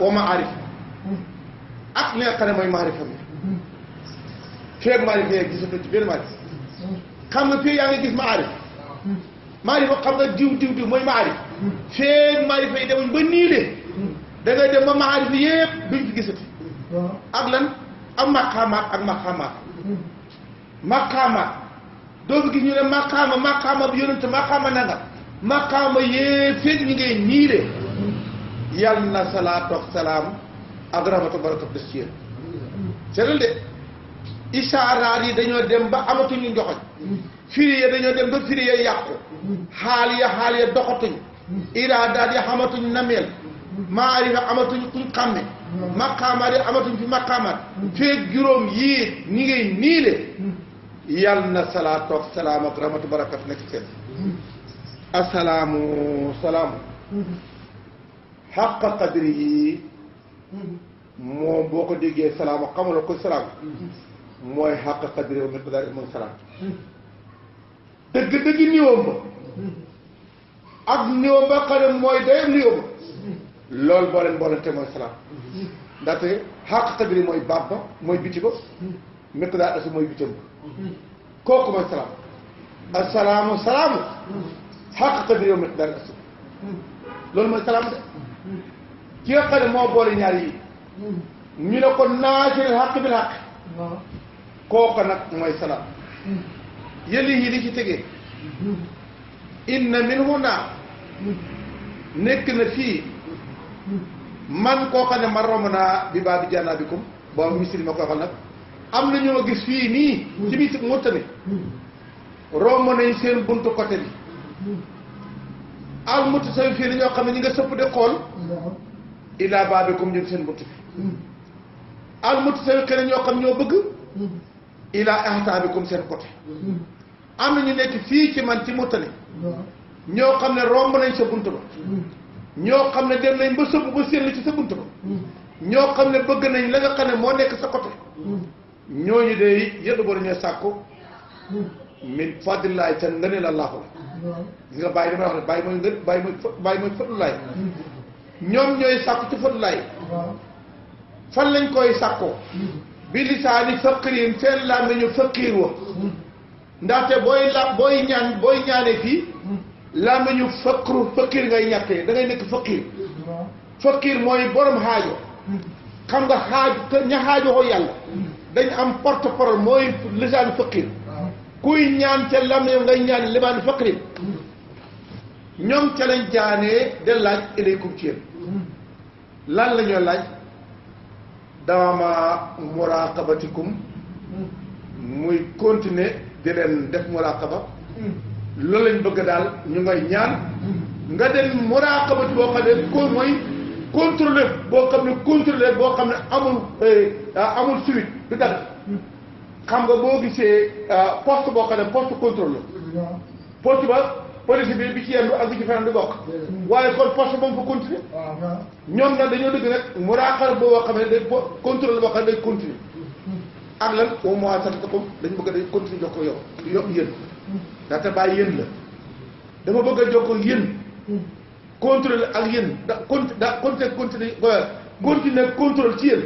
wa maarif ak li nga xam ne mooy maarifa bi feeg maarifa yaa gisatoo ci benn maarif xam nga fii yaa ngi gis maarif xam nga diw mooy maarif feeg maarifa yi demuñ ba nii lee da ngay dem ba maarif yëpp duñ fi gisati ak lan ak maqaamaat doo fi gis ñu ne maqaama bi yonente maqaama nanga maqaama yëpp feeg ñu ngay nii lee yal na salaatu ak salaam ak rahmatu barakatu des ci yéen seetal de isaaraat yi dañoo dem ba amatuñu njoxoñ firi ya dañoo dem ba firi ya yàqu xaal ya doxatuñu iraadaat ya xamatuñ nameel maarifa amatuñ kuñ xàmme maqaamaat yi amatuñ fi maqaamaat feeg juróom yii ñi ngay niile yal na salaatu ak salaam ak rahmatu barakatu nekk seen asalaamu salaamu xaqa qadri yi moom boo ko déggee salaam ak xamula ko salaam mooy xaqa qadri wa miqdaari mooy salaam dëgg niwoom ba ak niwoom ba xam ne mooy day niwoom ba loolu boolente mooy salaam ndaxte xaqa qadri mooy baab ba mooy biti ba miqdaar asi mooy bitam ba kooku mooy salaam assalaamu salaamu xaqa qadri wa miqdaari asi loolu mooy salaam de ki nga xam ne moo boole ñaar yi ñu ne ko naasiril xaq bil xaq kooka nag mooy salaam yëli yi li ci tegee inna min huna nekk na fii man koo xam ne ma romb naa bi baa bi jannaabikum boobu misiri ma koy waxal nag am na ñoo gis fii nii ci biir Mauritanie romb nañ seen buntu côté bi al mutasawwifiin ñoo xam ne ñi nga sëpp de xool ilaa baabikum jëm seen buntu bi al mutasawiqina ñoo xam ñoo bëgg ilaa ahtaabikum seen côté am na ñu nekk fii ci man ci Mauritanie ñoo xam ne romb nañ sa bunt ba ñoo xam ne dem nañ ba sëpp ba séenlu ci sa bunt ba ñoo xam ne bëgg nañ la nga xam ne moo nekk sa côté ñooñu de yëddu ba dañoo sàkku min fadlillahi ca ngëneel Allahu la gis nga bàyyi damay wax ne bàyyi mooy ngën bàyyi mooy fadlillahi ñoom ñooy sàkku ci fadlillahi fan lañ koy sàkkoo bi lisaani faqirin seen làmmiñu faqiir wa ndaxte booy ñaanee fii làmmiñu faqiir ngay ñàkkee da ngay nekk faqiir mooy borom xaajo xam nga ña xaajoo yàlla dañ am porte parole mooy lisaani faqiir kuy ñaan ca làmmiñu ngay ñaan limaani faqiir ñoom ca lañ jaanee de laaj ilaykum ci yéen lan la ñoo laaj dawama muraqabatikum muy continuer di leen def muraqaba loolu lañ bëgg daal ñu ngay ñaan nga dem muraqabati boo xam ne ko mooy contrôler boo xam ne contrôler boo xam ne amul suite du dagg xam nga boo gisee poste boo xam ne poste contrôle la poste ba police bi ci yendu ak bi ci feneen du bokk waaye kon poste ba mu fa continuer ñoom nag dañoo dëgg nag muraqaba boo xam ne day contrôle boo xam ne day continuer ak lan au moins satatakom dañu bëgg day continuer jox ko yow yéen ndaxte bàyyi yéen la dama bëgg a jox ko yéen contrôle ak yéen continuer contrôle ci yéen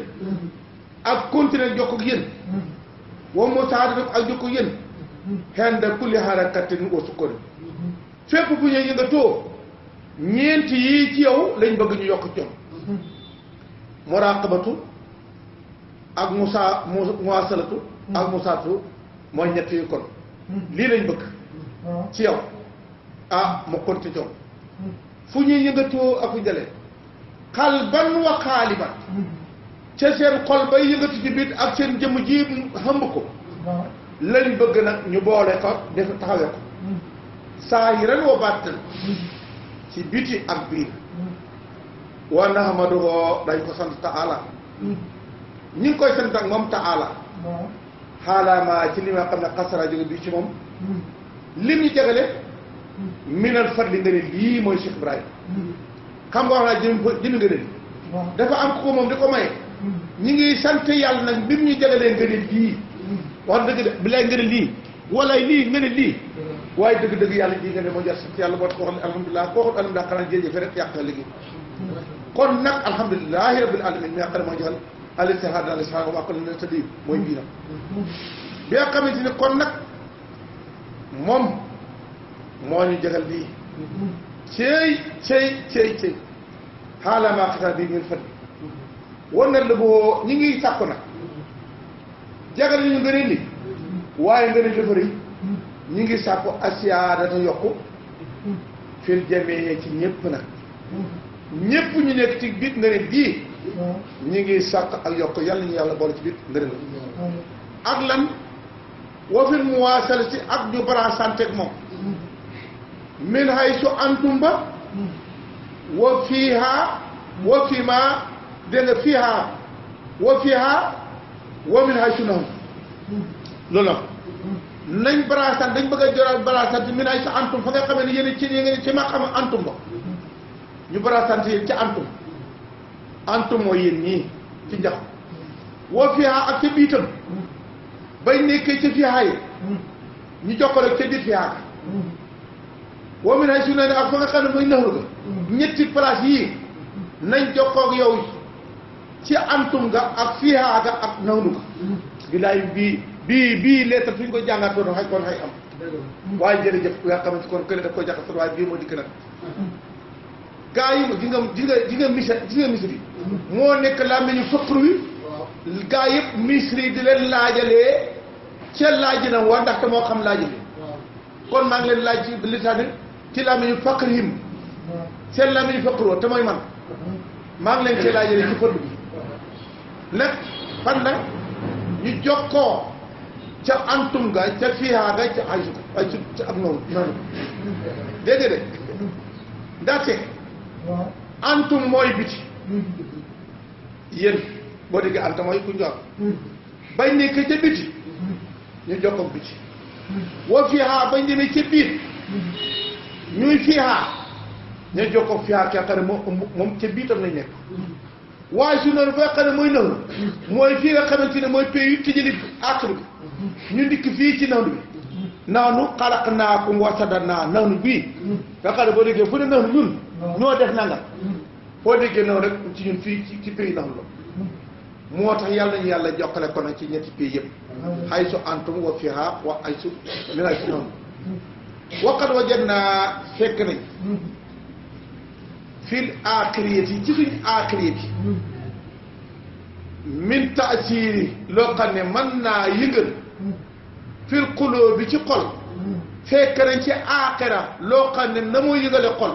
ak continuer jox ko yéen wa moo saadatam ak jox ko yéen xenda kulli harakatin wa sukkoon fépp bu ñuy yëngatoo ñeenti yii ci yow lañ bëgg ñu yokk ci muraqabatu ak muwaasalatu ak musaatu mooy ñett yu kon lii lañ bëgg ci yow mu konti coom fu ñuy yëngatoo ak fu jëlee xalban wa xaaliban ca seen xol bay yëngatu ci biir ak seen jëmm ji xëmb ko lañ bëgg nag ñu boole ko def taxawee ko saahiran wa baatan ci biti ak biir wa nahmaduhu dañ ko sant taala ñi ngi koy sant ak moom taala xaalaama ci li nga xam ne xasara jóge bi ci moom lim ñu jegale minal fadli nga ne lii mooy Cheikh Ibrahima xam nga wax naa jëmi nga ne dafa am ko moom di ko maye ñi ngi sant yàlla nag bi mu ñu jagalee nga ne lii wax dëgg de bilaay nga ne lii wala lii nga ne lii waaye dëgg-dëgg yàlla ji nga ne moo jar sant yàlla boo ko xam ne alhamdulilah koo xam alhamdulilah xanaa jërëjëf rek yàq na liggéey kon nag alhamdulilahi rabbil alamin mi nga xam ne moo joxal al-istihaad al-istihaad wa ko ne tëdd mooy biiram bi nga xamante ne kon nag moom moo ñu jagal lii cey xaalamaa xataa bii ñun fan war na la boo ñi ngi sàkku nag jagal ñu ngëneel li waaye ngëneel dafa rëy ñi ngi sàkku asiyaadata yokku fil jamee ci ñëpp nag ñëpp ñu nekk ci biir ngëneel bii ñi ngi sàkk ak yokk yàlla ñu yàlla boole ci biir ngëneel ak lan wa fil muwaasalati ak ñu bara santé ak moom min haysu antum ba wa fiiha wa fi ma dégg nga fiiha wa min haysu nahum loolu la nañ barasant dañ bëgg a joral barasant min haysu antum fa nga xamee ne yéen ci ma xam antum ba ñu barasant yéen ci antum mooy yéen ñii ci njax wa fiiha ak ca biitam bay nekkee ca fiiha yi ñu jokkale ca biir fiiha wa min haysu ne ak fa nga xam ne mooy naxlu ga ñetti place yii nañ jokkoo ak yow ci antum ga ak fiiha ga ak naxlu ga bilaay bii lettre suñ ko jàngatoon xay kon xay am waaye jërëjëf nga xamante kon kële daf koy jaxasoo waaye bii moo dikk nag gaa yi ji nga misri moo nekk làmmiñu fëqru wi gaa yëpp misri di leen laajalee ca laaj na wa ndaxte moo xam laajale kon maa ngi leen laaj ci lisaani ci làmmiñu faqrihim seen làmmiñu fëqru te mooy man maa ngi leen cee laajalee ci fëdd bi nag fan nag ñu jokkoo ca antum ga ca fiihaa ga ca ay ca ak noonu dégg nga de ndaxte antum mooy biti yéen boo déggee anta mooy ku njor bañ nekk ca biti ñu jokkoo biti wa fiihaa bañ demee ca biir ñuy fiihaa ñu jokkoo fiihaa ki nga xam ne moom ca biitam lañ nekk waaye su noonu ba xam ne mooy naw mooy fii nga xamante ne mooy pays yu tijjali àqru bi ñu ndikk fii ci nawnu bi nawnu xalaqnaakum wa saddadnaa nawnu bii nga xam ne boo déggee fu ne nawnu ñun ñoo def nangam foo déggee naw rek ci ñun fii ci pays nawnu la moo tax yàlla nañu yàlla jokkale ko nag ci ñetti pays yëpp xay su antum wa fiha wa ay su min ay su nawnu waqat wajadnaa fekk nañ fil aaxiriyati ci suñ aaxiriyati min taasiri loo xam ne mën naa yëngal fil xuloo bi ci xol fekk nañ ci aaxira loo xam ne na moo yëngale xol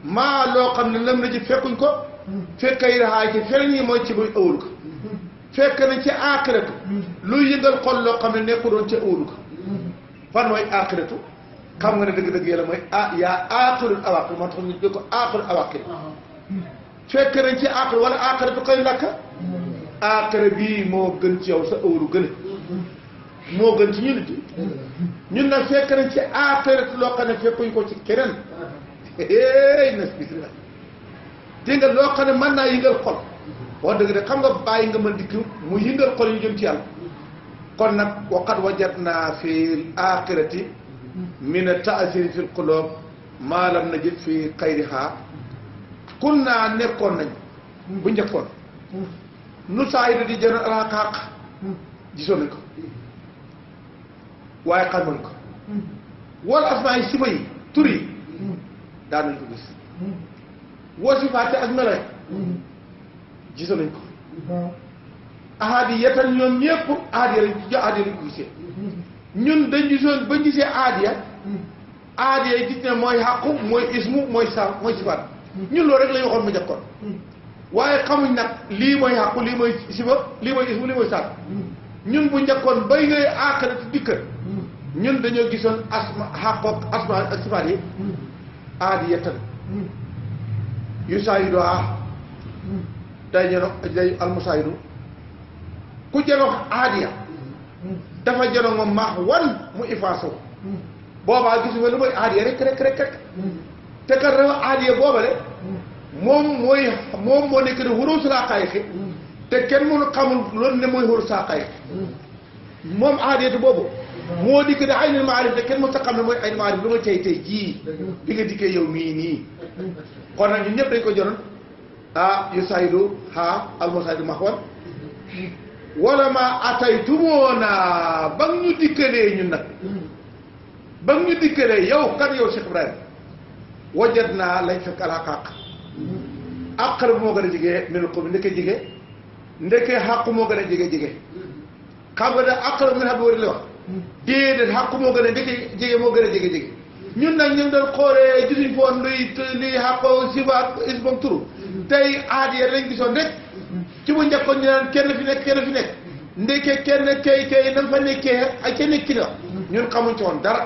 maa loo xam ne lam na ci fekkuñ ko fekkay raxaay ci feneen ñi mooy ci muy ëwul ko fekk nañ ci aaxiratu luy yëngal xol loo xam ne nekku doon ca ëwul ko fan mooy aaxiratu xam nga ne dëgg-dëgg yàlla mooy yaa aaxirul awaqir moo tax ñu dégg ko aaxirul awaqir fekk nañ ci aaxir wala aaxiratu koy lakk aaxira bii moo gën ci yow sa ëwru gën moo gën ci ñun it ñun nag fekk nañ ci aaxiratu loo xam ne fekkuñ ko ci keneen nas bismillah dégg nga loo xam ne mën naa yëngal xol wax dëgg de xam nga bàyyi nga mën dikk mu yëngal xol yu jëm ci yàlla kon nag waqad wajadnaa fil aaxirati min at-ta'siri fil qulub maa lam najid fi xayriha kun naa nekkoon nañ bu njëkkoon nu saa yi di jënoon alxaq gisoon nañ ko waaye xamoon ko wala asmaa yi sifa yi tur yi daan nañ ko gis wasifaate ak melo gisoon nañ ko ahad yi yetal ñoom ñëpp ahad yi lañ ko gisee ñun dañ gisoon ba gisee aadiya yi gis ne mooy xàqu mooy ismu mooy sifaat ñun loolu rek la ñu waxoon mu njëkkoon waaye xamuñ nag lii mooy xàqu lii mooy sifa lii mooy ismu lii mooy saat ñun bu njëkkoon bay ngay aaxirati dikka ñun dañoo gisoon asma ak sifaat yi aadiyatan yu saayidu day jeno day almusaayidu ku jenox aadiya dafa jëloon moom maax wan mu ifaaso boobaa gisu nga lu mooy aadiya rek te kat rew aadiya boobale moom moo nekk ne xuróo su laa xayiqi te kenn mënu xamul loolu ne mooy xuróo saa xayiqi moom aadiyatu boobu moo dikk ne aynul maarif te kenn mën sa xam ne mooy aynul maarif lu nga tey jii bi nga dikkee yow mii nii kon nag ñun ñëpp dañ ko jëloon yu saydu almusaydu maax wan wala ma ataytumoona ba ñu dikkalee ñun nag ba ñu dikkalee yow kan yow Cheikh Ibrahima wajat naa lañ fekk alxaqaaq aqrab moo gën a jege minal qurbi ndeke xàqu moo gën a jege xam nga da aqrab min habli warid la wax déedéet xàqu moo gën a jege moo gën a jege ñun nag ñu doon xoolee gisuñ foon luy xàqo sifaat isbam turu tey aadiya lañ gisoon rek ci bu njëkkoon ñu naan kenn fi nekk ndeke kenn kay nam fa nekkee ak ca nekki la ñun xamuñ ci woon dara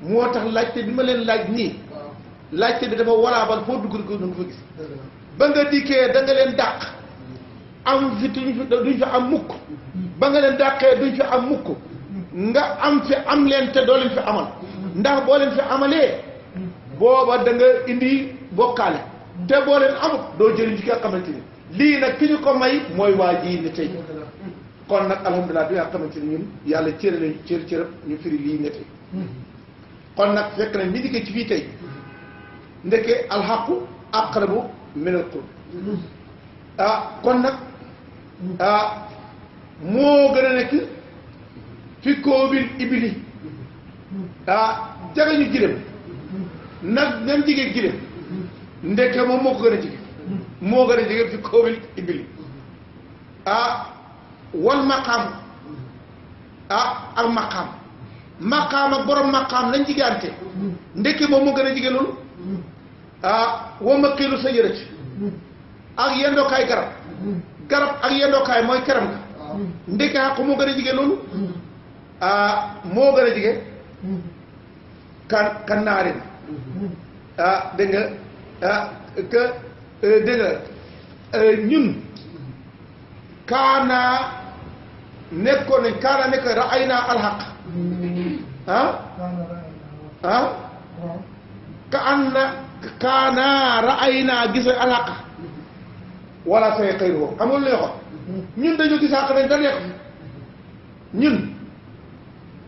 moo tax laajte bi ma leen laaj nii laajte bi dafa walaabal foo dugg ko nga fa gis ba nga dikkee da nga leen dàq am fi duñ fi am mukk ba nga leen dàqee duñ fi am mukk nga am fi am leen te doo leen fi amal ndax boo leen fi amalee booba da nga indi bokkaale te boo leen amut doo jëriñ ci ki nga xamante ni lii nag ki ñu ko may mooy waa ji ne tey kon nag alhamdulilah bi nga xamante ni ñun yàlla cërale cërëb ñu firi lii ne tey kon nag fekk na ñi dikkee ci fii tey ndeke alxaqu aqrabu min al qurb kon nag moo gën a nekk fi koobil ibili jagañu gilem nag ñam jigee gilem ndeke moom moo ko gën a jige moo gën a jige fi koobil ibili wal maqaam ak maqaam ak borom maqaam lañ jigante ndeke moom moo gën a jige loolu wa maqiilu sa yërëti ak yendookaay garab ak yendookaay mooy keram nga ndeke xàqu moo gën a jige loolu moo gën a jige kan naarin dégg nga dégg nga ñun kaana nekkoon nañ kaana nekk ra'ayna alxaq kaana ra'ayna gis alxaq wala say xëyru xam nga lu lay wax ñun dañu gis àq dañ dalee ko ñun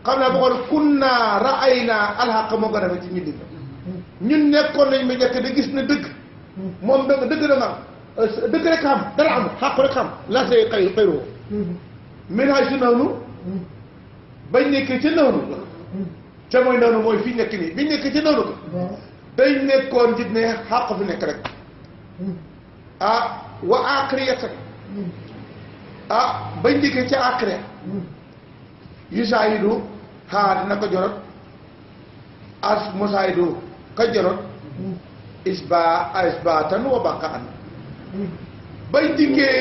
xam naa boo xam kunna ra'ayna alxaq moo gën a rafet ci ñun di ñun nekkoon nañ ma njëkk di gis ne dëgg moom dëgg da nga am dëgg rek xam dara am xàq rek xam la say xëyru ménage si noonu bañ nekkee ca noonu ca mooy noonu mooy fii nekk nii biñ nekkee ca noonu ko dañ nekkoon gis ne xàq fi nekk rek wa aaxiriyatan bañ dikkee ca aaxiriya yusaayidu dina ko jorot as musaayidu ka jorot isbaatan wa baqaan bañ dikkee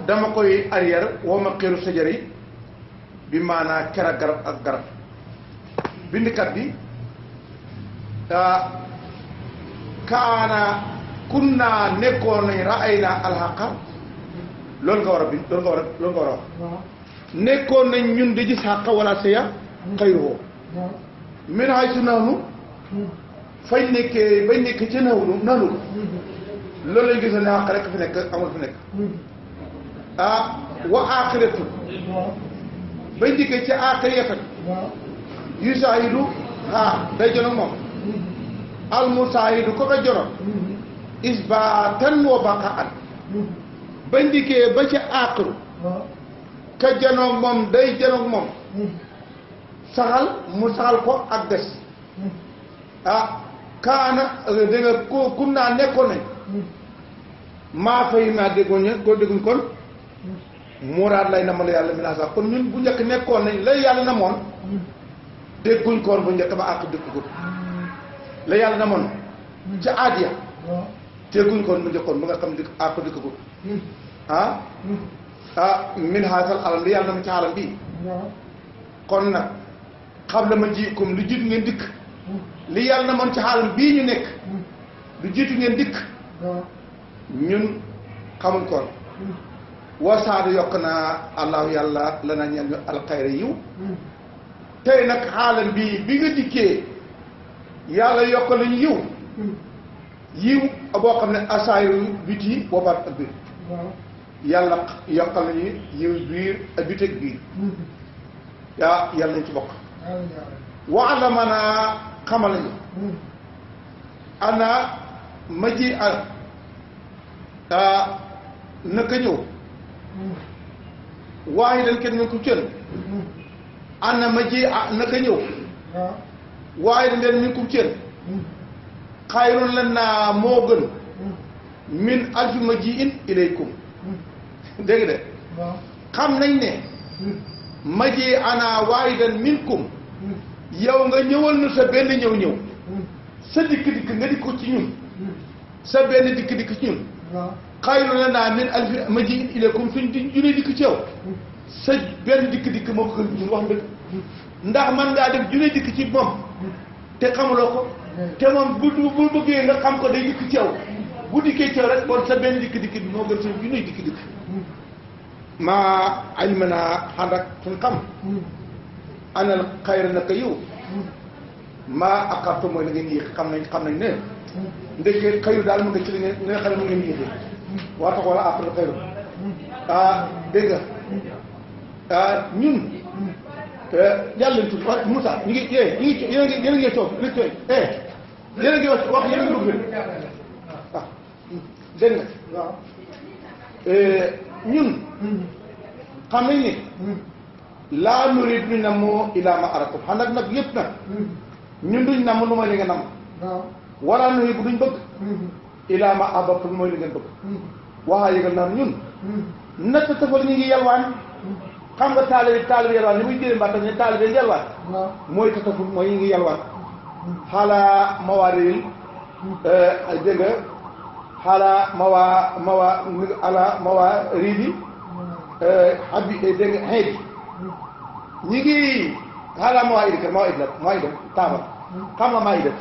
dama koy arrière woo ma xiiru sajari bi maanaa kera garab ak garab bindikat bi kaana kunna nekkoon nañ ra'ayna alxaqa loolu nga war a bi loolu nga war a wax nekkoon nañ ñun di gis xàqa wala seya xayruhu min hay su naanu fañ nekkee bañ nekkee ca nanu loolu lañ gis ne xàq rek fi nekk amul fi nekk wa aaxiratu bañ dikkee ca aaxiriyatan yusaayidu day jono moom almusaayidu ko ka jono isbaatan wa baqaan bañ dikkee ba ca aaxiru ka janoog moom day janoog moom saxal mu saxal ko ak des kaana da nga kun naa nekkoon nañ maa fay naa dégguñ kon muraad lay namal yàlla mi naa sax kon ñun bu njëkk nekkoon nañ lay yàlla namoon dégguñ koon bu njëkk ba àq dëkk ko la yàlla namoon ca aadiya dégguñ koon bu njëkkoon ba nga xam ne àq dëkk ko min haasal alam li yàlla na ma ci alam bii kon nag xam la ma jiikum lu jiitu ngeen dikk li yàlla na moon ci alam bii ñu nekk lu jiitu ngeen dikk ñun xamuñ koon wasaadu yokk naa allahu yàlla la na ñeen ñu alxayra yiw tey nag xaalam bii bi nga dikkee yàlla yokk lañu yiw boo xam ne asaayu biti boobaat ak biir yàlla yokkal nañu yiw biir ak biti ak biir yàlla nañ ci bokk waala man a xamal nañu ana ma ji naka ñëw waaye dañ kenn ñu ko cën ana ma ji naka ñëw waaye dañ leen ñu ko cën xayrun la naa moo gën min alfi ma ji in ilaykum dégg de xam nañ ne ma ji ana waahidan minkum yow nga ñëwal nu sa benn ñëw sa dikk-dikk nga dikk ko ci ñun sa benn dikk-dikk ci ñun xayru la naa min alfi ma ji in ilaykum suñ di junne dikk ci yow sa benn dikk-dikk moo ko gën ñun wax dëgg ndax man ngaa def junne dikk ci moom te xamuloo ko te moom bu bëggee nga xam ko day dikk ci yow bu dikkee ci yow rek kon sa benn dikk-dikk bi moo gën suñ junne dikk-dikk maa alima naa ànd ak suñ xam anal xayra naka yow maa akartu mooy la ngeen yéex xam nañ ne ndekkee xayru daal mu nga ci li nga xam ne mu ngeen yéexee waa tax wala après xayru dégg nga ñun yàlla lañ tudd Moussa ñu ngi yéen a ngi toog li tooy yéen a ngi wax yéen a ngi dugg dégg nga ñun xam nañ ni laa nurid ñu namm ilaa ma arakum xam nag yëpp nag ñun duñ namm lu mooy li nga namm wala nurid bu duñ bëgg ilaa ma ahbabtum mooy li ngeen bëgg waxaa yëgal naan ñun natta tafal ñu ngi yalwaan xam nga taalibe yalwaan li muy jëlee mbàttam ne taalibe yalwaan mooy tataful mooy ñu ngi yalwaan xaalaa mawaaril dégg nga xaalaa mawaaridi abi dégg nga xeej ñi ngi xaalaa mawaaridi ka mawaaridi la taabal xam nga maa ngi def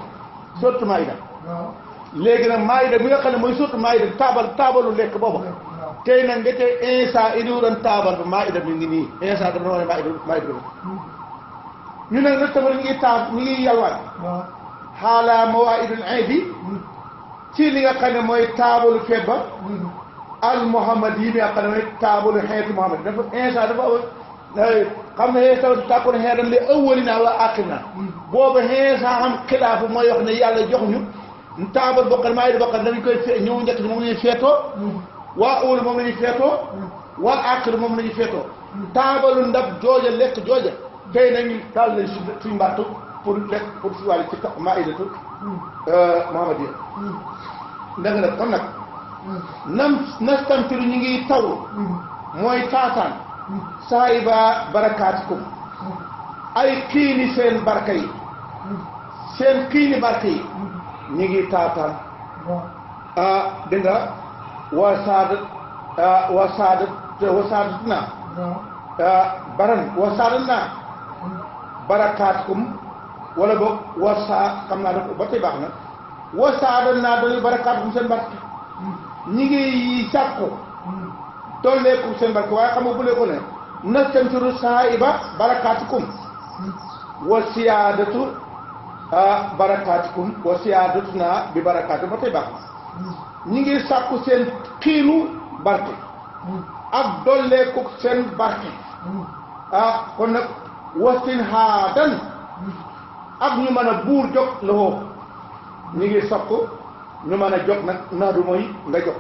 surtout maa ngi def léegi nag maayida bi nga xam ne mooy surtout maayida taabalu lekk booba tey nag nga tey insa indi doon taabal ba maayida mi ngi nii insa dafa wane maayida bi ñu nag nag tamit ñu ngi yalwaan xaala mawaidul iidi ci li nga xam ne mooy taabalu feet ba al muhammad yi nga xam ne mooy taabalu xeetu muhammad dafa insa dafa xam ne xeesa tàkkoon xeeran li ëwali naa wala àqir naa booba xeesa xam xilaafu mooy wax ne yàlla jox ñu taabal bokkal maa yi bokkal dañ koy ñëw njëkk moom la ñuy feetoo waa ëwal moom la ñuy feetoo waa àqir moom la ñuy feetoo taabalu ndab jooja lekk jooja tey nañu taal nañ suñ mbattu pour lekk pour si wàllu ci maidatu muhammad yi ndanga nag kon nag nastamtiru ñu ngi taw mooy taataan saahiba barakaatikum ay xiini seen barka yi seen xiini barka yi ñu ngi taataan dégg nga wasaadat naa wasaadat naa barakaatikum wala boog xam naa def ba tey baax na wasaadat naa dañuy barakaatikum seen barke ñu ngi sàkku dolleeku seen barke waaye xam nga bu lee ko ne nastantiru saahiba barakaatikum wa siyaadatu barakaatikum wa siyaadatuna bi barakaatikum ba tey baax ñi ngi sàkku seen xiinu barke ak dolleeku seen barke kon nag wasin haadan ak ñu mën a buur jóg la woo ñi ngi sàkku ñu mën a jóg nag naadu mooy nga jóg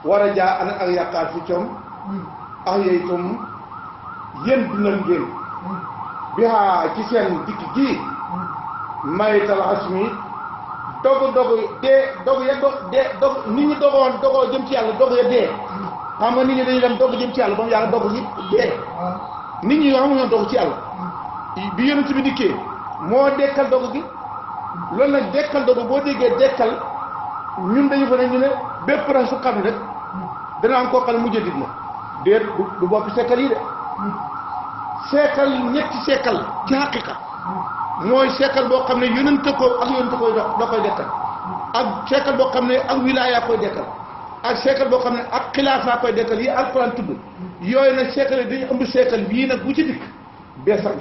war a jaa ana ak yaakaar fi coom ak yooyu itam yéen dundal ngeen bi ci seen dikk gii mayital asmi dogu dee dogu ya dog nit ñi dogoo jëm ci yàlla dogu ya dee xam nga nit ñi dañuy dem dogu jëm ci yàlla ba mu yàlla dogu ñi dee nit ñi yoo xam ñoo dogu ci yàlla bi yonent bi dikkee moo dekkal dogu gi loolu nag dekkal dogu boo déggee dekkal ñun dañu fa ne ñu ne bépp ra su xam ne rek dana am koo xam ne mujjee dig la déet du boppi sekkal yi de sekkal ñetti sekkal ci xaqiqa mooy sekkal boo xam ne yonente ko ak yonente koy dox da koy dekkal ak sekkal boo xam ne ak wilaaya koy dekkal ak sekkal boo xam ne ak xilaafa koy dekkal yi alquran tudd yooyu nag sekkal yi dañu ëmb sekkal bii nag bu ci dikk beesal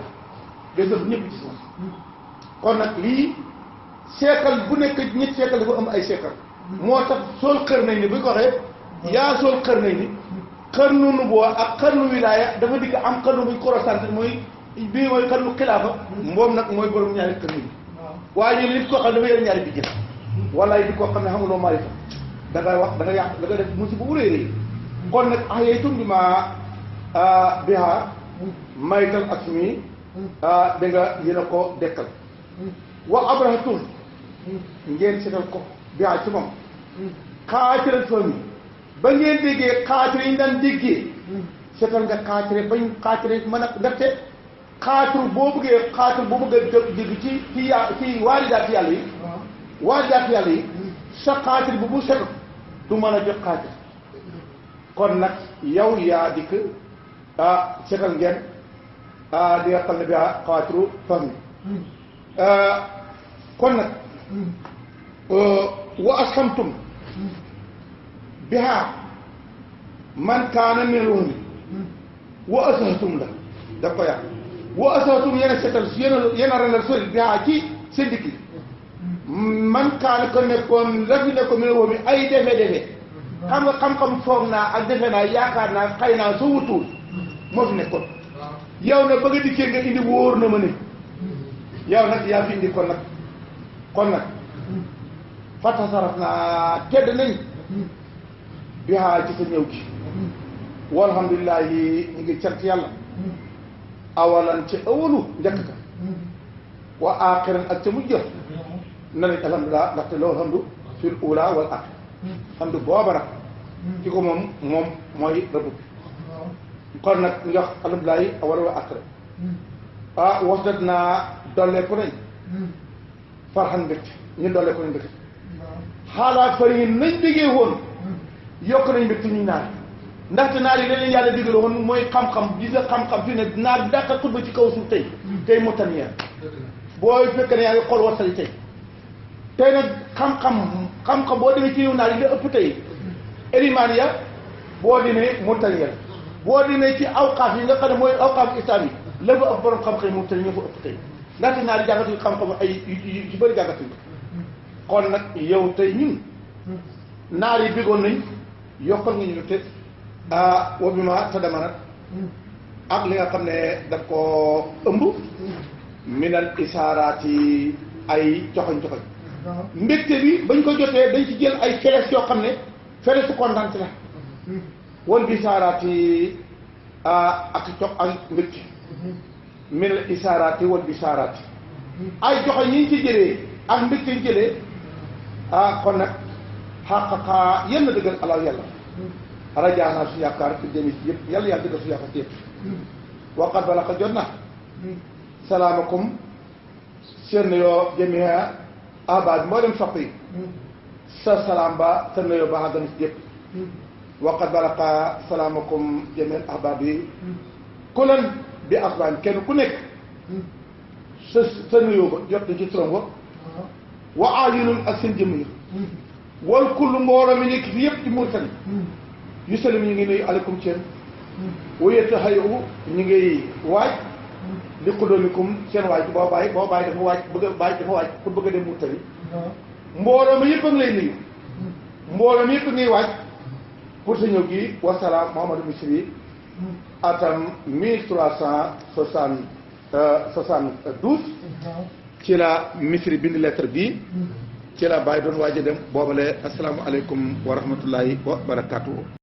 ñëpp ci moom kon nag lii sekkal bu nekk ñetti sekkal dafa am ay sekkal moo tax sool xër nañ ni bu ñu ko waxee yaa sool xër nañ ni xarnu nubuwa ak xarnu wilaaya dafa dikk am xarnu buñ korosante mooy bii mooy xarnu xilaafa moom nag mooy borom ñaari xarnu yi waaye ñu nit koo xam ne dafa yore ñaari bi jëf walaay di koo xam ne xamuloo maarifa da ngay wax da nga yàq da nga def musiba bu rëy rëy kon nag yey tum bi ma biha maytal ak mi da nga yéen a ko dekkal wa abrahatum ngeen setal ko biha ci moom xaatiral fami ba ngeen déggee xaatir yi ñu daan déggee seetal nga xaatire bañ xaatire mën a ndaxte xaatir boo bëggee xaatir boo bëggee dégg ci waalidaat yàlla yi waalidaat yàlla yi sa xaatir bu bu setul du mën a jot xaatir kon nag yow yaa dikk seetal ngeen di nga xam ne bi xaatiru fahmi kon nag wa asxamtum bihaa man kaana min al-wahmi wa asahtum la da ko yàq wa asahtum yéen a seetal yéen a randal sori bihaa ci seen dikki man kaana ko nekkoon la fi nekkoon min al-wahmi ay defe xam nga xam-xam foog naa ak defe naa yaakaar naa xëy naa soo wutuwul moo fi nekkoon yow nag ba nga dikkee nga indi wóor na ma ne yow nag yaa fi indi kon nag fatasaraf naa tedd nañ bihaa ci sa ñëw gi walhamdulilah yi ñu ngi cant yàlla awalan ci awalu njëkk ka wa axiran ak ca mujj na nañ alhamdulilah ndaxte loolu hamdu fil ula wal axir hamdu booba nag ci ko moom mooy rëbb kon nag ñu wax alhamdulilah yi awala wa axira wasdat naa dolleeku nañ farxan mbégte ñu dolleeku nañ mbégte xaalaat fari yi nañ déggee woon yokk nañ mbégte ñu naar ndaxte naar yi leen yàlla digal woon mooy xam-xam gis nga xam-xam fi ne naar bi dàqa xutba ci kaw suuf tey mu tan yeer booy fekk ne yaa ngi xool wasali tey tey nag xam-xam boo demee ci réew naar yi la ëpp tey élimaan ya boo demee Mauritanie boo demee ci awqaaf yi nga xam ne mooy awqaaf islam yi la fa ëpp borom xam-xam Mauritanie ñoo fa ëpp tey ndaxte naar yi jàngatuñu xam-xam ay yu bëri jàngatuñu kon nag yow tey ñun naar yi bëggoon nañ yokkal nga ñu te wa bi ma tadamanat ak li nga xam ne daf koo ëmb minal isaaraat yi ay joxoñ mbégte bi bañ ko jotee dañ ci jël ay feles yoo xam ne feles kontaan la wal bi isaaraat yi ak jox ak mbégte minal isaaraat yi wal bi isaaraat yi ay joxoñ yi ñu ci jëlee ak mbégte ñu jëlee kon nag xaqaqaa yenn dëggal alal yàlla rajaanaa su yaakaar fi jëmi ci yëpp yàlla yàlla dëggal su yaakaar ci yëpp waqat bala ko jot na salaamakum seen yoo jëmee ahbaab moo dem sopp yi sa salaam ba sa nuyoo ba àgg na ci yëpp waqat bala ka salaamakum jëmee ahbaab yi ku leen bi asbaan kenn ku nekk sa nuyoo ba jot na ci turam wa wa aayunun ak seen jëmm yi wal kullu mbooloo mi nekk fi yëpp ci Mauritanie yu salim ñu ngi nuyu aleykum seen wayeta xayu ñu ngi waaj li xudóomikum seen waaj boo bàyyi dafa waaj bëgg a bàyyi dafa waaj pour bëgg a dem Mauritanie mbooloo mi yëpp a ngi lay nuyu mbooloo mi yëpp a ngi waaj pour sa ñëw gi wasalaam Mouhamadou Misri atam 1372 ci la Misri bind lettre bi ci la bàyyi doon waaj a dem boobale asalaamualeykum wa rahmatullahi wa barakaatu.